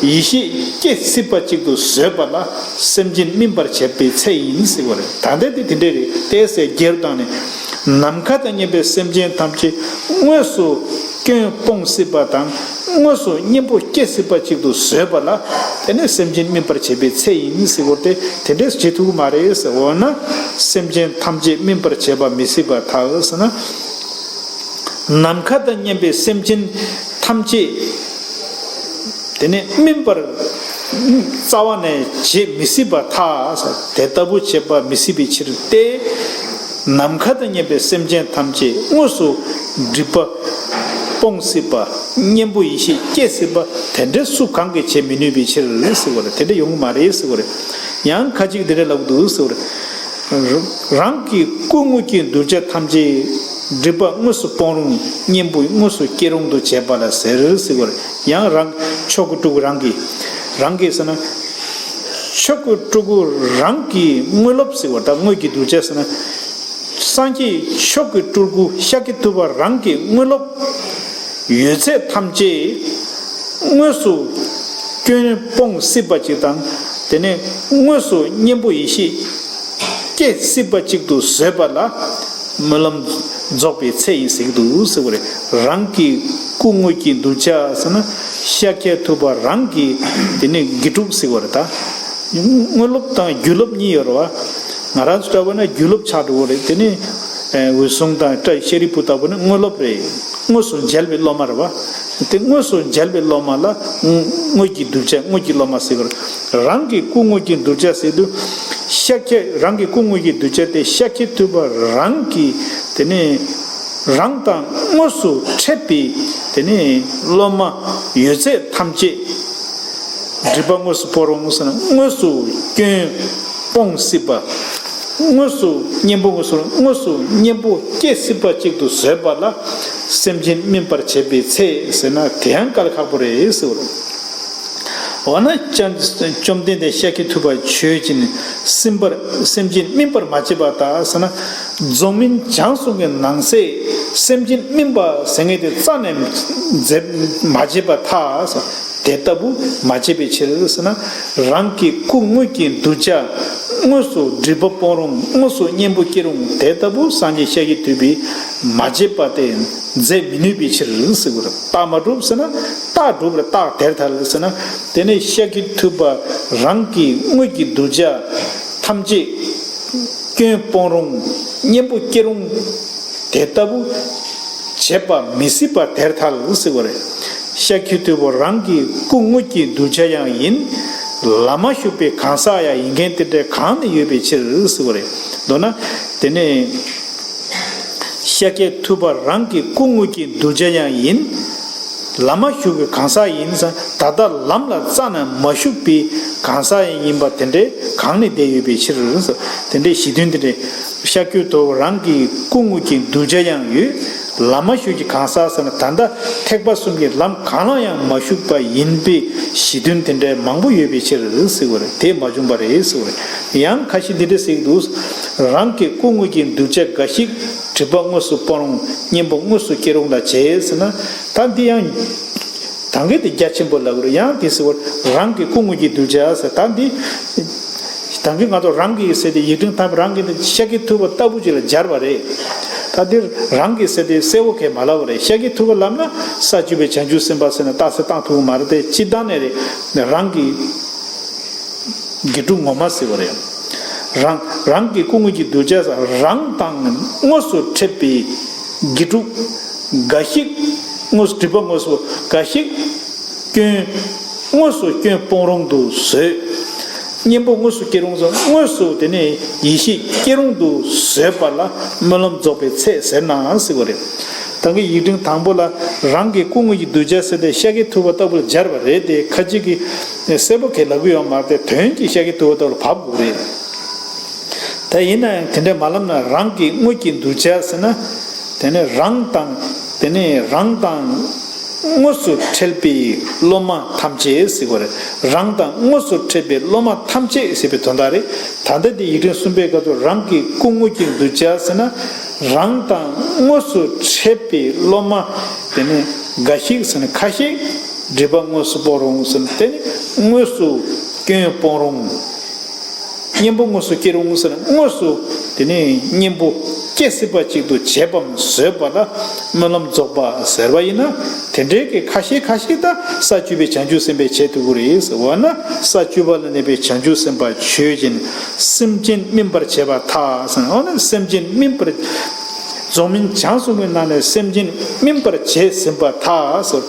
ཡེ་ཤེས་སྐྱེ་སྲིད་པ་གཅིག་ཏུ་བཟོས་པ་ལ་སེམས་ཅན་སྨིན་པར་བྱེད་པའི་ཚད་ཡིན་ཟེར་བ་རེད། ད་ལྟ་དེ་དེ་འདྲ་རེད། ཏོག་ཙམ་རྒྱས་བཏང་ནས། ནམ་མཁའ་དང་མཉམ་པའི་སེམས་ཅན་ཐམས་ཅད་དངོས་སུ་སྐྱོན་སྤོང་སྲིད་པ་དང་དངོས་སུ་གཉེན་པོ་སྐྱེ་སྲིད་པ་གཅིག་ཏུ་བཟོས་པ་ལ། དེ་ནི་སེམས་ཅན་སྨིན་པར་བྱེད་པའི་ཚད་ཡིན་ཟེར་བ་དེ་དེ་འདྲས་བྱེད་ཐུབ་ཀྱི་མ་རེད་ཟེར། འོ་ན་སེམས་ཅན་ཐམས་ཅད་སྨིན་པར་བྱེད་པ་མི་སྲིད་པར་ཐལ་ཟེར་ན། ནམ་མཁའ་དང་མཉམ་པའི་སེམས་ཅན་ཐམས་ཅད་དེ་ནི་སྨིན་པར་རྩ་བ་ནས་བྱེད་མི་སྲིད་པར་ཐལ། དེ་ལྟ་བུ་བྱེད་པ་མི་སྲིད་པའི་ཕྱིར་ཏེ། ནམ་མཁའ་དང་མཉམ་པའི་སེམས་ཅན་ཐམས་ཅད་དངོས་སུ་སྒྲིབ་པ་སྤོང་སྲིད་པ། གཉེན་པོ་ཡེ་ཤེས་སྐྱེ་སྲིད་པ་དེ་འདྲ་སུ་གང་གིས་བྱེད་མི་ནུས་པའི་ཕྱིར་ཟེར་བ་རེད། དེ་འདྲ་ཡོང་གི་མ་རེད་ཟེར་བ་རེད། ཡང་ཁ་ཅིག་འདི་འདྲ་ལབ་འདུག་ཟེར་བ་རེད། རང་གི་སྐུ་དངོས་ཀྱི་གདུལ་བྱ་ཐམས་ཅད་སྒྲིབ་པ་དངོས་སུ་སྤོང་རུང་གཉེན་པོ་དངོས་སུ་སྐྱེ་རུང་དུ་བྱེད་པ་ལ་ཟེར་ཟེར་བ་རེད། ཡང་རང་མཆོག་གི་སྤྲུལ་སྐུ་རང་གི། རང་གི་ཟེར་ན། མཆོག་གི་སྤྲུལ་སྐུ་རང་གི་དངོས་སློབ་ཟེར་བ་ད་དངོས་ཀྱི་གདུལ་བྱ་ཟེར་ན། སངས་རྒྱས་མཆོག་གི་སྤྲུལ་སྐུ་ཤཱཀྱ་ཐུབ་པ་རང་གི་དངོས་སློབ་ཡོད་ཚད་ཐམས་ཅད་དངོས་སུ་སྐྱོན་སྤོང་སྲིད་པ་ཅིག་དང་། དེ་ནས་དངོས་སུ་གཉེན་པོ་ཡེ་ཤེས་སྐྱེ་སྲིད་པ་ཅིག་ཏུ་བཟོས་པ་ལ་སྨོན་ལམ་རྫོགས་པའི་ཚད་ཡིན་ཟེར་གྱི་འདུག་ཟེར་བ་རེད། རང་གི་སྐུ་དངོས་ཀྱི་གདུལ་བྱ་ཟེར་ན་ཤཱཀྱ་ཐུབ་པ་རང་གི་དེ་ནས་དགེ་ཕྲུག་ཟེར་བ་རེད་ད། དངོས་སློབ་དང་རྒྱུ་སློབ་གཉིས་ཡོད་རེད་བ། ང་རང་ཚོ་ལྟ་བུ་ན་རྒྱུ་སློབ་ཆགས་འགྲོ་གི་རེད། དེ་ནས་འོད་སྲུང་དང་བཀྲ་ཤ་རིའི་བུ་ལྟ་བུ་ནི་དངོས་སློབ་རེད། དངོས་སུ་མཇལ་བའི་སློབ་མ་རེད་བ། དེ་དངོས་སུ་མཇལ་བའི་སློབ་མ་ལ་དངོས་ཀྱི་གདུལ་བྱ་དངོས་ཀྱི་སློབ་མ་ཟེར་གི་རེད། རང་གི་སྐུ་དངོས་ཀྱི་གདུལ་བྱ་ཟེར་དུས། ཤཱཀྱ་རང་གི་སྐུ་དངོས་ཀྱི་གདུལ་བྱ་དེ་ཤཱཀྱ་ཐུབ་པ་རང་གི་དེ་ནས་རང་དང་དངོས་སུ་འཕྲད་པའི་དེ་ནས་སློབ་མ་ཡོད་ཚད་ཐམས་ཅད་སྒྲིབ་པ་དངོས་སུ་སྤོང་རུང་ཟེར་ན་དངོས་སུ་སྐྱོན་སྤོང་སྲིད་པ། དངོས་སུ་གཉེན་པོ་དངོས་སུ་དངོས་སུ་གཉེན་པོ་སྐྱེ་སྲིད་པ་གཅིག་ཏུ་བཟོས་པ་ལ་སེམས་ཅན་སྨིན་པར་བྱེད་པའི་ཚད་ཟེར་ན་དེ་ཡང་དཀའ་ལས་ཁག་པོ་རེད་ཟེར་བ་རེད། འོ་ན་ཅང་བཅོམ་ལྡན་འདས་ཤཱཀྱ་ཐུབ་པ་ཆོས་ཅན། སེམས་པར་སེམས་ཅན་སྨིན་པར་མ་བྱས་པ་དག་ཟེར་ན། རྫོགས་སྨིན་སྦྱངས་གསུམ་གྱི་ནང་གསེས་སེམས་ཅན་སྨིན་པ་ཟེར་མཁན་དེ་རྩ་ནས་མཛད་མ་བྱས་པར་ཐལ། དེ་ལྟ་བུ་མ་བྱས་པའི་ཕྱིར་ཟེར་ན། རང་གི་སྐུ་དངོས་ཀྱི་གདུལ་བྱ་དངོས་སུ་སྒྲིབ་པ་སྤོང་རུང་དངོས་སུ་གཉེན་པོ་སྐྱེ་རུང་དེ་ལྟ་བུ་སངས་རྒྱས་ཤཱཀྱ་ཐུབ་པས་མ་བྱས་པ་དེ་མཛད་མི་ནུས་པའི་ཕྱིར་ཟེར་དགོས་རེད། རྟགས་མ་གྲུབ་ཟེར་ན་རྟགས་གྲུབ་རེད། རྟགས་དེར་ཐལ་ཟེར་ན། དེ་ནས་ཤཱཀྱ་ཐུབ་པ་རང་གི་དངོས་ཀྱི་གདུལ་བྱ་ཐམས་ཅད་སྐྱོན་སྤོང་རུང་གཉེན་པོ་སྐྱེ་རུང་དེ་ལྟ་བུ་བྱེད་པ་མི་སྲིད་པ་དེར་ཐལ་ཟེར་བ་རེད། ཤཱཀྱ་ཐུབ་པ་རང་གི་སྐུ་དངོས་ཀྱི་གདུལ་བྱ་ཡང་ཡིན། ལམ་མ་ཞུགས་པའི་གང་ཟག་ཡང་ཡིན་མཁན་དེ་འདྲ་གང་ནས་ཡོད་པའི་ཕྱིར་ཟེར་བ་རེད། མདོར་ན་དེ་ནས། ཤཱཀྱ་ཐུབ་པ་རང་གི་སྐུ་དངོས་ཀྱི་གདུལ་བྱ་ཡང་ཡིན། ལམ་མ་ཞུགས་པའི་གང་ཟག་ཡིན་ཙང་ད་ལྟ་ལམ་ལ་རྩ་ནས་མ་ཞུགས་པའི་གང་ཟག་ཡང་ཡིན་པ་དེ་འདྲའི་གང་ནས་བསྡད་ཡོད་པའི་ཕྱིར། དེ་འདྲའི་གཞི་མཐུན་དེ་འདྲའི་ཤཱཀྱ་ཐུབ་པ་རང་གི་སྐུ་དངོས་ཀྱི་གདུལ་བྱ་ཡང་ཡོད། ལམ་མ་ཞུགས་ཀྱི་གང་ཟག་ཟེར་ན། ད་ལྟ་ཐེག་པ་གསུམ་གྱི་ལམ་གང་ལ་ཡང་མ་ཞུགས་པ་ཡིན་པའི་གཞི་མཐུན་དེ་འདྲའི་མང་པོ་ཡོད་པའི་ཕྱིར་ཟེར་བ་རེད། དེ་མ་བྱུང་བ་རེད་ཟེར་བ་རེད། ཡང་ཁ་ཤས་འདི་འདྲ་ཟེར་གྱི་འདུག། རང་གི་སྐུ་དངོས་ཀྱི་གདུལ་བྱ་འགའ་ཞིག་སྒྲིབ་པ་དངོས་སུ་སྤོང་རུང་གཉེན་པོ་དངོས་སུ་སྐྱེ་རུང་ལ་བྱེད་ཟེར་ན། ད་འདི་ཡང་ད་གིན་དེ་རྒྱ་ཆེན་པོ་ལབ་དགོས་རེད། ཡང་དེ་ཟེར་བ་རང་གི་སྐུ་དངོས་ཀྱི་གདུལ་བྱ་ཟེར། ད་འདི་ད་གིན་ང་ཚོ་རང་གི་ཟེར་དེ་ཡིག་ཕྲེང་དང་པོ་རང་གི་ནི་ཤཱཀྱ་ཐུབ་པ་ལྟ་བུ་ཅིག་ལ་སྦྱར་བ་རེད། ད་འདིར་རང་གི་ཟེར་དེ་གསལ་བོ་གས་མ་ལབ་པ་རེད། ཤཱཀྱ་ཐུབ་པ་ལབ་ན་ས་བཅུ་པའི་བྱང་ཆུབ་སེམས་དཔའ་ཟེར་ན་རྟགས་གསལ་བཏང་ཐུབ་ཀྱི་མ་རེད་དེ། སྤྱིར་བཏང་ནས་རེད། རང་གི་དགེ་ཕྲུག་ངོ་མ་ཟེར་བ་རེད། རང་རང་གི་སྐུ་དངོས་ཀྱི་གདུལ་བྱ་ཟེར། རང་དང་དངོས་སུ་འཕྲད་པའི་དགེ་ཕྲུག་འགའ་ཞིག་དངོས་སུ་སྒྲིབ་པ་དངོས་སུ་འགའ་ཞིག་སྐྱོན་དངོས་སུ་སྐྱོན་སྤོང་རུང་དུ་བཟོད། གཉེན་པོ་དངོས་སུ་སྐྱེ་རུང་ཟེར། དངོས་སུ་དེ་ནས་ཡེ་ཤེས་སྐྱེ་རུང་དུ་བཟོད་པ་ལ་སྨོན་ལམ་རྫོགས་པའི་ཚད་ཟེར་ན་ཟེར་བ་རེད། ད་གིན་ཡིག་ཕྲེང་དང་པོ་ལ་རང་གི་སྐུ་དངོས་ཀྱི་གདུལ་བྱ་ཟེར་ཏེ་ཤཱཀྱ་ཐུབ་པ་ལྟ་བུ་ལ་སྦྱར་བ་རེད་དེ། ཁ་ཅིག་གིས་གསལ་པོ་གས་ལབ་ཀྱི་ཡོད་མ་རེད་དེ། དོན་གྱིས་ཤཱཀྱ་ཐུབ་པ་ལྟ་བུ་ལ་བབ་དགོས་རེད། ད་ཡིན་ན་ཡང་དེ་འདྲ་མ་ལབ་ན། རང་གི་དངོས་ཀྱི་གདུལ་བྱ་ཟེར་ན། དེ་ནི་རང་དང་། དེ་ནི་རང་དང་དངོས་སུ་འཕྲད་པའི་སློབ་མ་ཐམས་ཅད་ཟེར་བ་རེད། རང་དང་དངོས་སུ་འཕྲད་པའི་སློབ་མ་ཐམས་ཅད་ཟེར་བའི་དོན་དག་རེད། ད་ལྟ་འདི་ཡིག་ཕྲེང་གསུམ་པའི་སྐབས་སུ་རང་གི་སྐུ་དངོས་ཀྱི་གདུལ་བྱ་ཟེར་ན། རང་དང་དངོས་སུ་འཕྲད་པའི་སློབ་མ་དེ་ནི་འགའ་ཞིག་ཟེར་ན། ཁ་ཤས་སྒྲིབ་པ་དངོས་སུ་སྤོང་རུང་ཟེར་ན། དེ་ནི་དངོས་སུ་སྐྱོན་སྤོང་རུང་། གཉེན་པོ་དངོས་སུ་སྐྱེ་རུང་ཟེར་ན། དངོས་སུ་དེ་ནས་གཉེན་པོ་སྐྱེ་སྲིད་པ་ཅིག་ཏུ་བྱེད་པའམ་བཟོད་པ་ལ་སྨོན་ལམ་རྫོགས་པ་ཟེར་བ་ཡིན་ན། དེ་འདྲའི་གི་ཁ་ཤས་ཁ་ཤས་ད་ས་བཅུ་པའི་བྱང་ཆུབ་སེམས་དཔའ་བྱེད་ཐུབ་ཀྱི་རེད་ཟེར་བ་ན། ས་བཅུ་པ་ལ་གནས་པའི་བྱང་ཆུབ་སེམས་དཔའ་ཆོས་ཅན། སེམས་ཅན་སྨིན་པར་བྱེད་པར་ཐལ་ཟེར་ན། འོ་ན་སེམས་ཅན་སྨིན་པར། རྫོགས་སྨིན་བྱང་གསུམ་གྱི་ནང་ནས་སེམས་ཅན་སྨིན་པར་བྱེད་ཟིན་པར་ཐལ་ཟེར།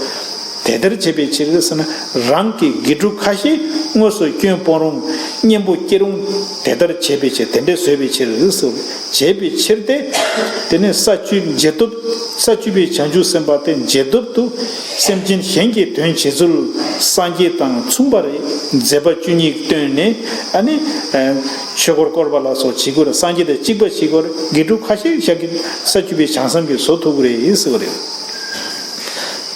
དེ་ལྟར་བྱེད་པའི་ཕྱིར་ཟེར་ན། རང་གི་དགེ་ཕྲུག་ཁ་ཤས་དངོས་སུ་སྐྱོན་སྤོང་རུང་། གཉེན་པོ་སྐྱེ་རུང་། དེ་ལྟར་བྱེད་པའི་ཕྱིར། དེ་འདྲ་བཟོད་པའི་ཕྱིར་ཟེར། བྱེད་པའི་ཕྱིར་ཏེ། དེ་ནས་ས་བཅུ་འཇལ་སྟོབས། ས་བཅུ་པའི་བྱང་ཆུབ་སེམས་དཔའ་དེ་འཇལ་སྟོབས་དུ། སེམས་ཅན་གཞན་གྱི་དོན་བྱེད་ཚུལ། སངས་རྒྱས་དང་མཚུངས་པར་མཛད་པ་བཅུ་གཉིས་བཏོན་ནས། ཨ་ནི་ཆོས་འཁོར་བསྐོར་བ་ལ་སོགས་བྱེད་དགོས་རེད། སངས་རྒྱས་དང་གཅིག་པ་བྱེད་དགོས་རེད། དགེ་ཕྲུག་ཁ་ཤས་ཤག་གི་ས་བཅུ་པའི་བྱང་སེམས་ཀྱིས་བཟོ་ཐུབ་ཀྱི་རེད་ཟེར་བ་རེད།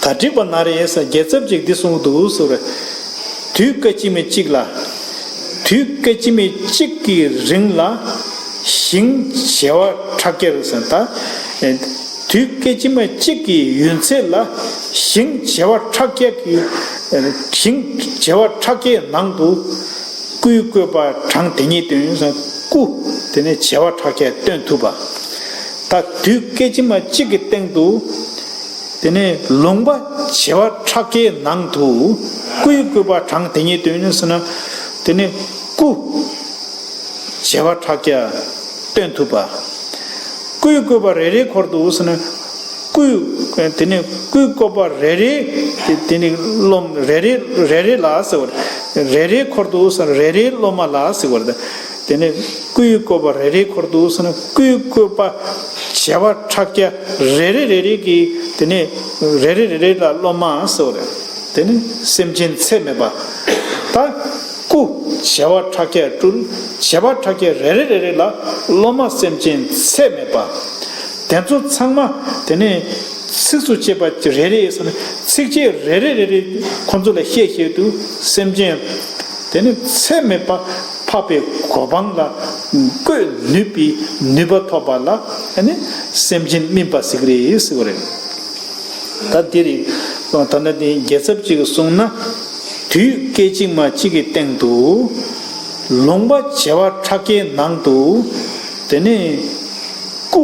ག་འགྲིག་པ་ན་རེ་ཟེར། རྒྱལ་ཚབ་ཅིག་འདི་གསུང་གི་འདུག་ཟེར་བ་རེད། དུས་སྐད་ཅིག་མའི་གཅིག་ལ། དུས་སྐད་ཅིག་མའི་གཅིག་གི་རིང་ལ་ཞིང་བྱེ་བ་ཕྲག་བརྒྱ་རེད་ཟེར། ད་དུས་སྐད་ཅིག་མ་གཅིག་གི་ཡུན་ཚད་ལ་ཞིང་བྱེ་བ་ཕྲག་བརྒྱ་གི། ཞིང་བྱེ་བ་ཕྲག་བརྒྱའི་ནང་དུ་སྐུའི་བཀོད་པ་གྲངས་དེ་ཉིད་སྟོན་ཟེར། སྐུ་དེ་ནས་བྱེ་བ་ཕྲག་བརྒྱ་སྟོན་ཐུབ་པ། ད་དུས་སྐད་ཅིག་མ་གཅིག་གི་སྟེང་དུ། དེ་ནས་ལུང་པ་བྱེ་བ་ཕྲག་བརྒྱའི་ནང་དུ་སྐུའི་བཀོད་པ་གྲངས་དེ་ཉིད་སྟོན་ཟེར་ན། དེ་ནས་སྐུ་བྱེ་བ་ཕྲག་བརྒྱ་སྟོན་ཐུབ་པ། སྐུའི་བཀོད་པ་རེ་རེའི་འཁོར་དུ་ཟེར་ན། སྐུའི། དེ་ནས་སྐུའི་བཀོད་པ་རེ་རེ། དེ་ནས་སློབ་རེ་རེ་རེ་རེ་ལ་ཟེར་བ་རེད། རེ་རེའི་འཁོར་དུ་ཟེར་ན་རེ་རེའི་སློབ་མ་ལ་ཟེར་བ་རེད། དེ་ནས་སྐུའི་བཀོད་པ་རེ་རེའི་འཁོར་དུ་ཟེར་ན། སྐུའི་བཀོད་པ་བྱེ་བ་ཕྲག་བརྒྱ་རེ་རེ་རེ་རེ་གི། དེ་ནས་རེ་རེ་རེ་རེ་ལ་སློབ་མ་ཟེར་བ་རེད། དེ་ནི་སེམས་ཅན་ཚད་མེད་པ། ད་སྐུ་བྱེ་བ་ཕྲག་བརྒྱ་སྤྲུལ། བྱེ་བ་ཕྲག་བརྒྱ་རེ་རེ་རེ་རེ་ལ་སློབ་མ་སེམས་ཅན་ཚད་མེད་པ། དེ་ཚོ་ཚང་མ་དེ་ནས་ཚིགས་སུ་བཅད་པ་རེ་རེ་ཟེར་ན། ཚིགས་བཅད་རེ་རེ་རེ་རེ་ཁོ་ཚོ་ལ་བཤད་བཤད་དུས་སེམས་ཅན་དེ་ནི་ཚད་མེད་པ་འཕགས་པའི་གོ་འཕང་ལ་བཀོད་ནུས་པའི་ནུས་པ་ཐོབ་པ་ལ་ཨ་ནི་སེམས་ཅན་སྨིན་པ་ཟེར་གི་རེད་ཟེར་བ་རེད། ད་འདི་རེད། ད་ནི་འདི་རྒྱལ་ཚབ་ཅིག་གིས་གསུངས་ན། དུས་སྐད་ཅིག་མ་གཅིག་གི་སྟེང་དུ་ལུང་པ་བྱེ་བ་ཕྲག་བརྒྱའི་ནང་དུ། དེ་ནས་སྐུ་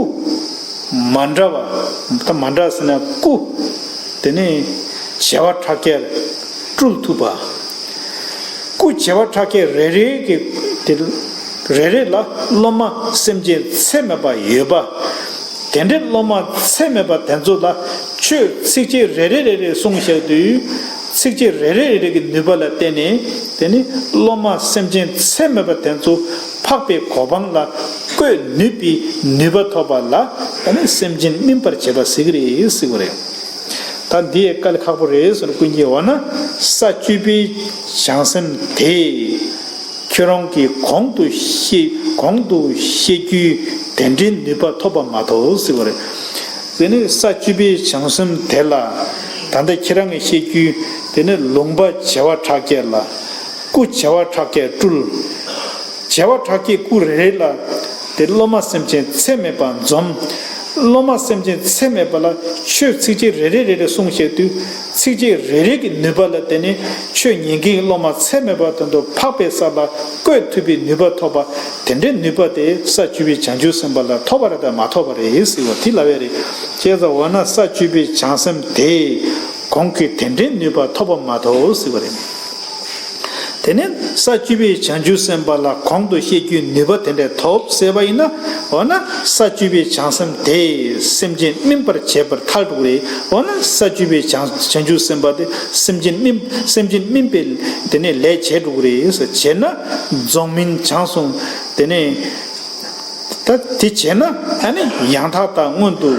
མ་འདྲ་བ། ད་མ་འདྲ་ཟེར་ན་སྐུ་དེ་ནས་བྱེ་བ་ཕྲག་བརྒྱར་སྤྲུལ་ཐུབ་པ། སྐུ་བྱེ་བ་ཕྲག་བརྒྱ་རེ་རེ་གི་དེ་རེ་རེ་ལ་སློབ་མ་སེམས་ཅན་ཚད་མེད་པ་ཡོད་པ། དེ་འདྲའི་སློབ་མ་ཚད་མེད་པ་དེ་ཚོ་ལ་ཆོས་ཚིགས་བཅད་རེ་རེ་རེ་རེ་གསུངས་བཞག་དུས། ཚིགས་བཅད་རེ་རེ་རེ་རེ་གི་ནུས་པ་ལ་བརྟེན་ནས། དེ་ནི་སློབ་མ་སེམས་ཅན་ཚད་མེད་པ་དེ་ཚོ་འཕགས་པའི་གོ་འཕང་ལ་བཀོད་ནུས་པའི་ནུས་པ་ཐོབ་པ་ལ། དེ་ནི་སེམས་ཅན་སྨིན་པར་བྱེད་པ་ཟེར་གི་རེད་ཟེར་བ་རེད། ད་འདི་ཡི་དཀའ་ལས་ཁག་པོ་རེད་ཟེར། ཀུན་གྱིས་འོ་ན་ས་བཅུ་པའི་བྱང་སེམས་དེས་ཁྱོད་རང་གིས་གོང་དུ་བཤད། གོང་དུ་བཤད་རྒྱུའི་དེ་འདྲའི་ནུས་པ་ཐོབ་པ་མ་གཏོགས་ཟེར་བ་རེད། དེ་ནི་ས་བཅུ་པའི་བྱང་སེམས་དེ་ལ། ད་ལྟ་ཁྱེད་རང་གིས་བཤད་རྒྱུའི་དེ་ནི་ལུང་པ་བྱེ་བ་ཕྲག་བརྒྱད་ལ། སྐུ་བྱེ་བ་ཕྲག་བརྒྱད་སྤྲུལ། བྱེ་བ་ཕྲག་བརྒྱད་སྐུ་རེ་རེ་ལ། དེ་སློབ་མ་སེམས་ཅན་ཚད་མེད་པ་འཛོམས། སློབ་མ་སེམས་ཅན་ཚད་མེད་པ་ལ་ཆོས་ཚིགས་བཅད་རེ་རེ་རེ་རེ་གསུངས་བཤད་དུས། ཚིགས་བཅད་རེ་རེ་གི་ནུས་པ་ལ་བརྟེན་ནས་ཆོས་ཉན་མཁན་གྱི་སློབ་མ་ཚད་མེད་པ་དེ་ཚོ་འཕགས་པའི་ས་ལ་བཀོད་ཐུབ་པའི་ནུས་པ་ཐོབ་པ། དེ་འདྲའི་ནུས་པ་དེ་ས་བཅུ་པའི་བྱང་ཆུབ་སེམས་དཔའ་ལ་ཐོབ་པ་རེད་དམ་མ་ཐོབ་པ་རེད་ཟེར་བ་དེ་ལབ་ཡ་རེད། བྱས་ཙང་འོ་ན་ས་བཅུ་པའི་བྱང་སེམས་དེས་གོང་གི་དེ་འདྲའི་ནུས་པ་ཐོབ་པ་མ་ཐོབ་ཟེར་བ་རེད། དེ་ནས་ས་བཅུ་པའི་བྱང་ཆུབ་སེམས་དཔའ་ལ་གོང་དུ་བཤད་རྒྱུའི་ནུས་པ་དེ་འདྲ་ཐོབ་ཟེར་བ་ཡིན་ན། འོ་ན་ས་བཅུ་པའི་བྱང་སེམས་དེས་སེམས་ཅན་སྨིན་པར་བྱེད་པར་ཐལ་འགྲོ་གི་རེད། འོ་ན་ས་བཅུ་པའི་བྱང་བྱང་ཆུབ་སེམས་དཔའ་དེ་སེམས་ཅན་སྨིན་སེམས་ཅན་སྨིན་པའི་དེ་ནས་ལས་བྱེད་འགྲོ་གི་རེད་ཟེར། བྱས་ན་རྫོགས་སྨིན་བྱང་སོང་། དེ་ནས་ད་དེ་བྱས་ན་ཨ་ནི་ཡང་དག་དང་མངོན་དུ།